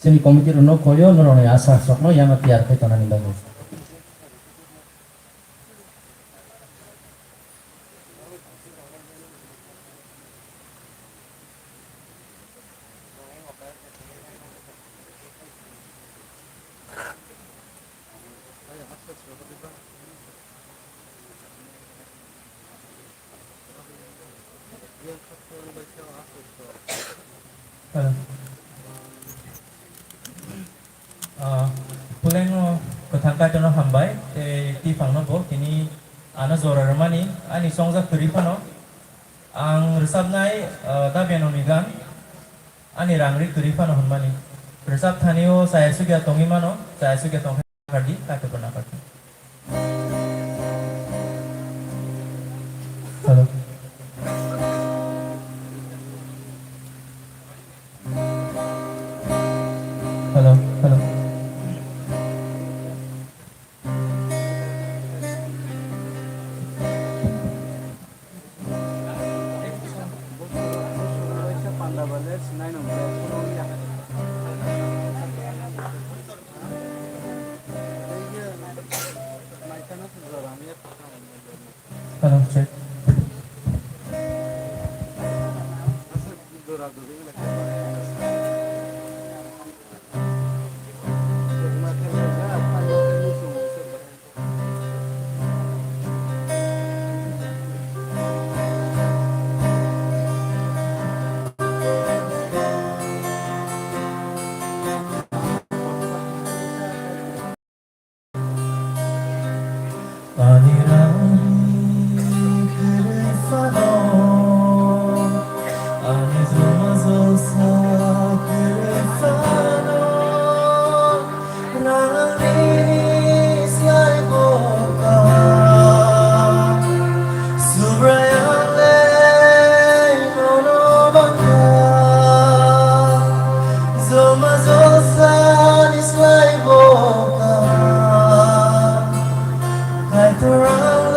Chini committee rokno koyo norokni asar sokno yama tiyar khai tonani bagwi. Ah, pulengo kwthang Kaitorno hambai, tei tiphangno bo tini ano jora rwmani, ani chongjak kwrwi phano. Ang rwchapnai, ah, Dabianoni gan, ani rang ri kwrwi phano hwnmani. Rwchap thani o chaya sugya tongwi mano, chaya sugya tong kha di, Kaitorno nakardi. Hello. Hello, hello. Hello, check. Ani rang kwrwi phano, ani joma josa kwrwi phano, rangni slai bo kaham. Subraiyang le nono bangkha, joma josani slai bo kaham. Kaitor ang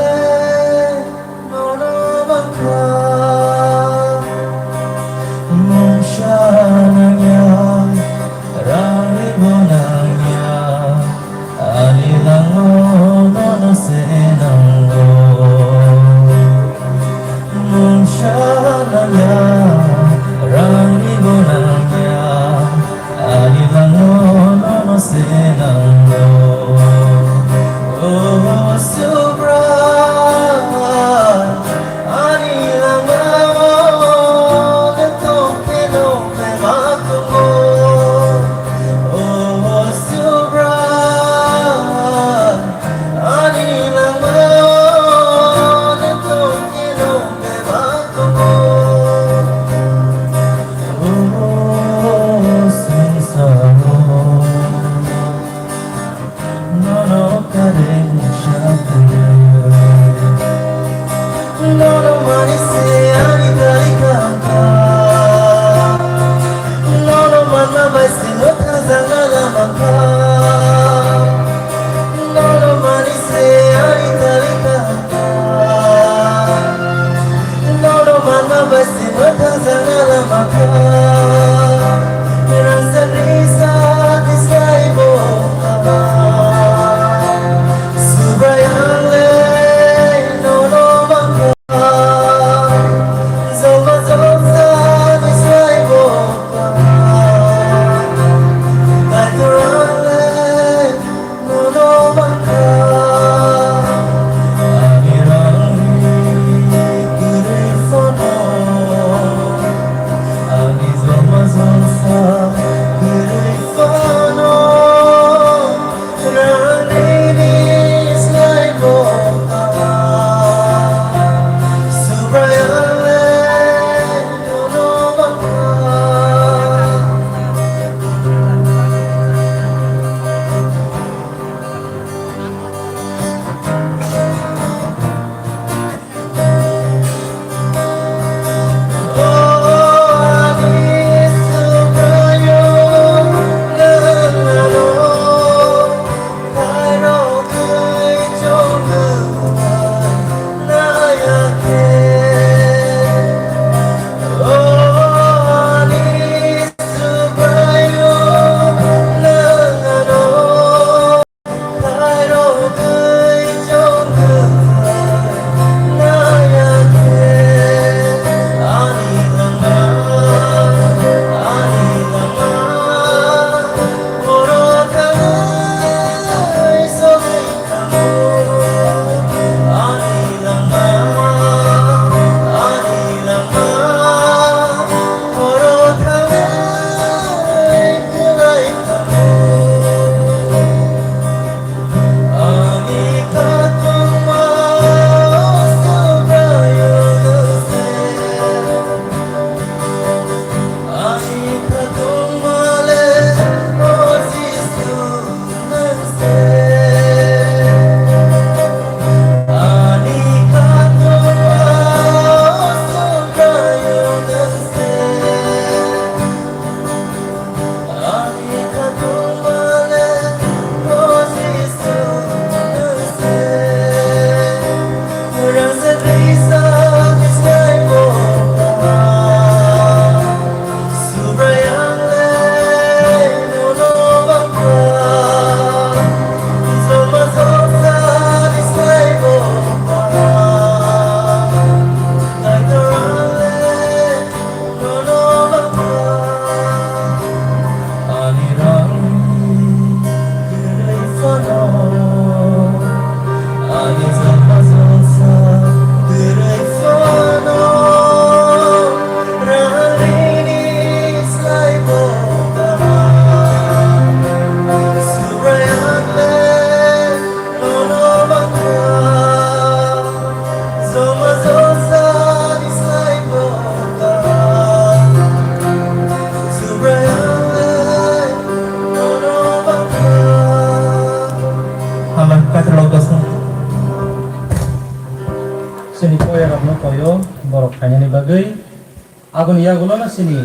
Aboni yagulo no chini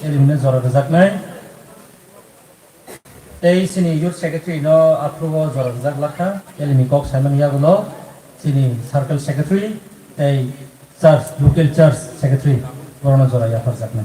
elimi no jora rwjaknai. Tei chini youth secretary no aphuru o jora rwjak lakha. Elimi kok saimani yagulo chini circle secretary tei church, local church secretary borok no jora yapharjaknai.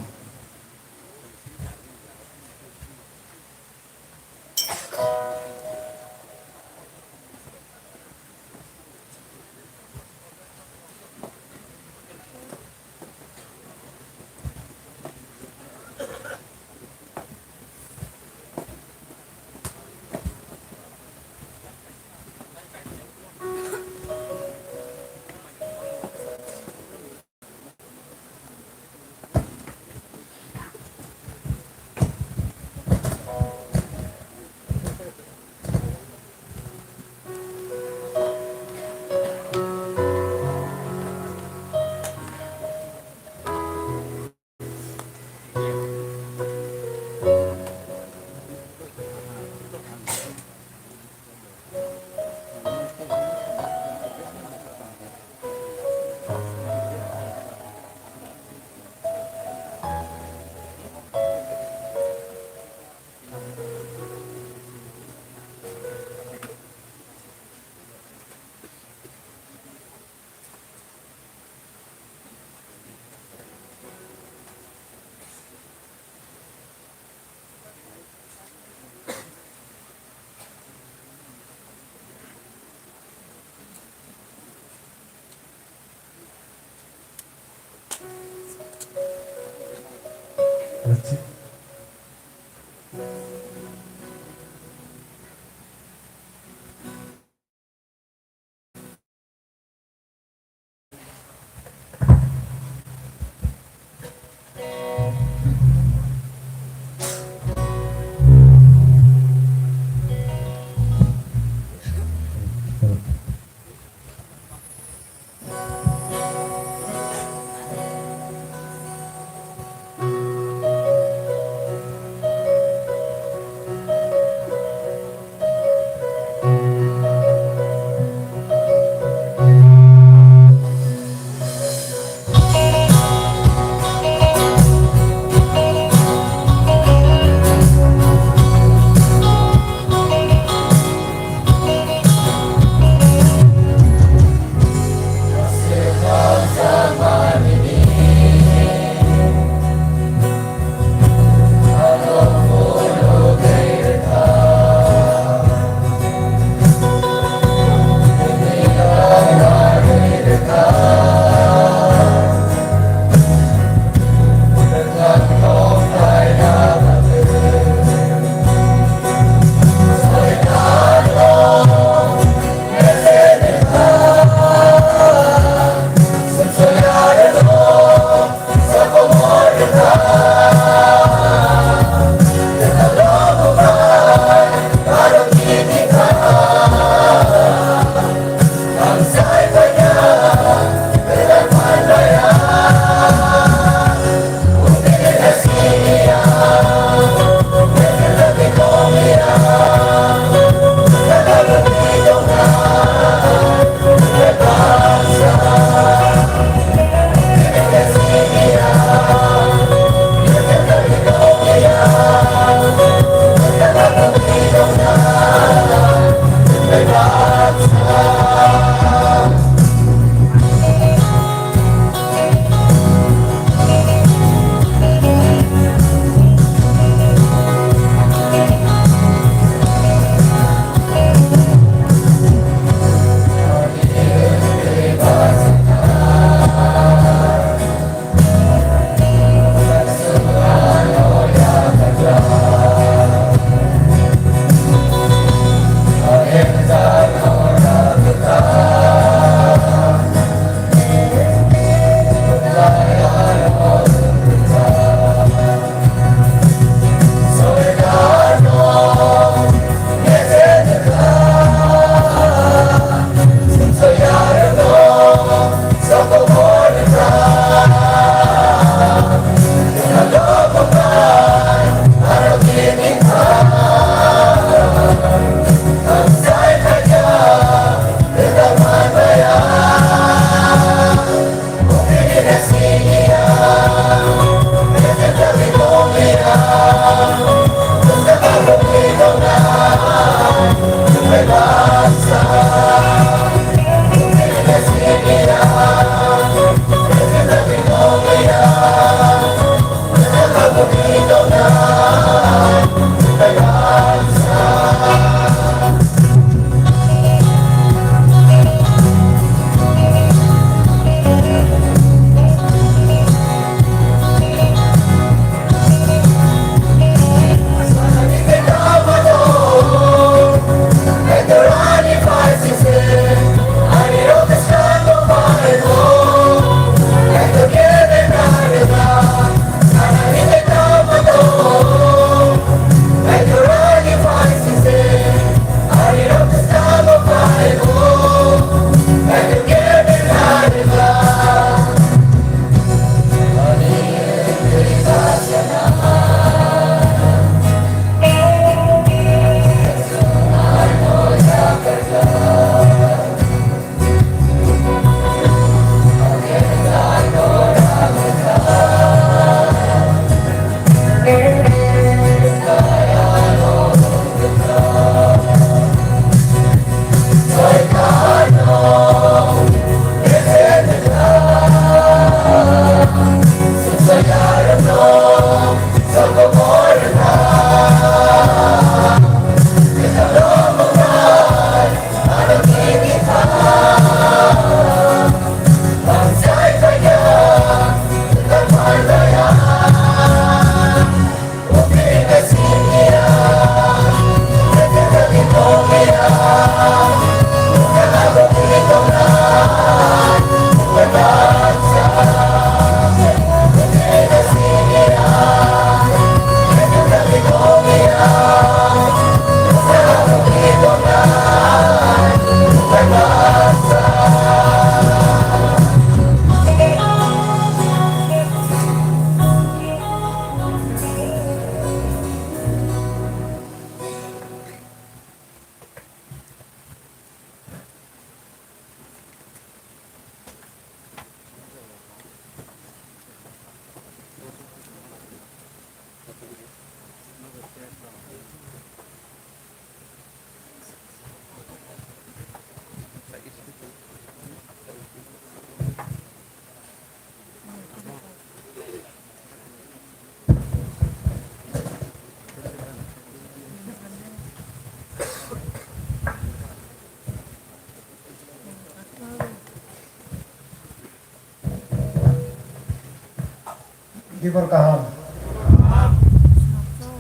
Dibor kaham.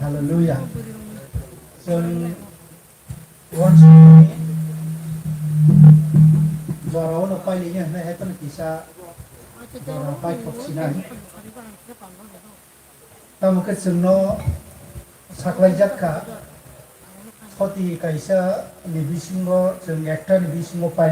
Hallelujah. Chwng uansukmani jora-o no pailaiya hwnwi hai phano kisa jora paithok sinai. Tamo khe chwngno saklaijak kha, khoti kaisa ni bisingo chwng ekta ni bisingo pai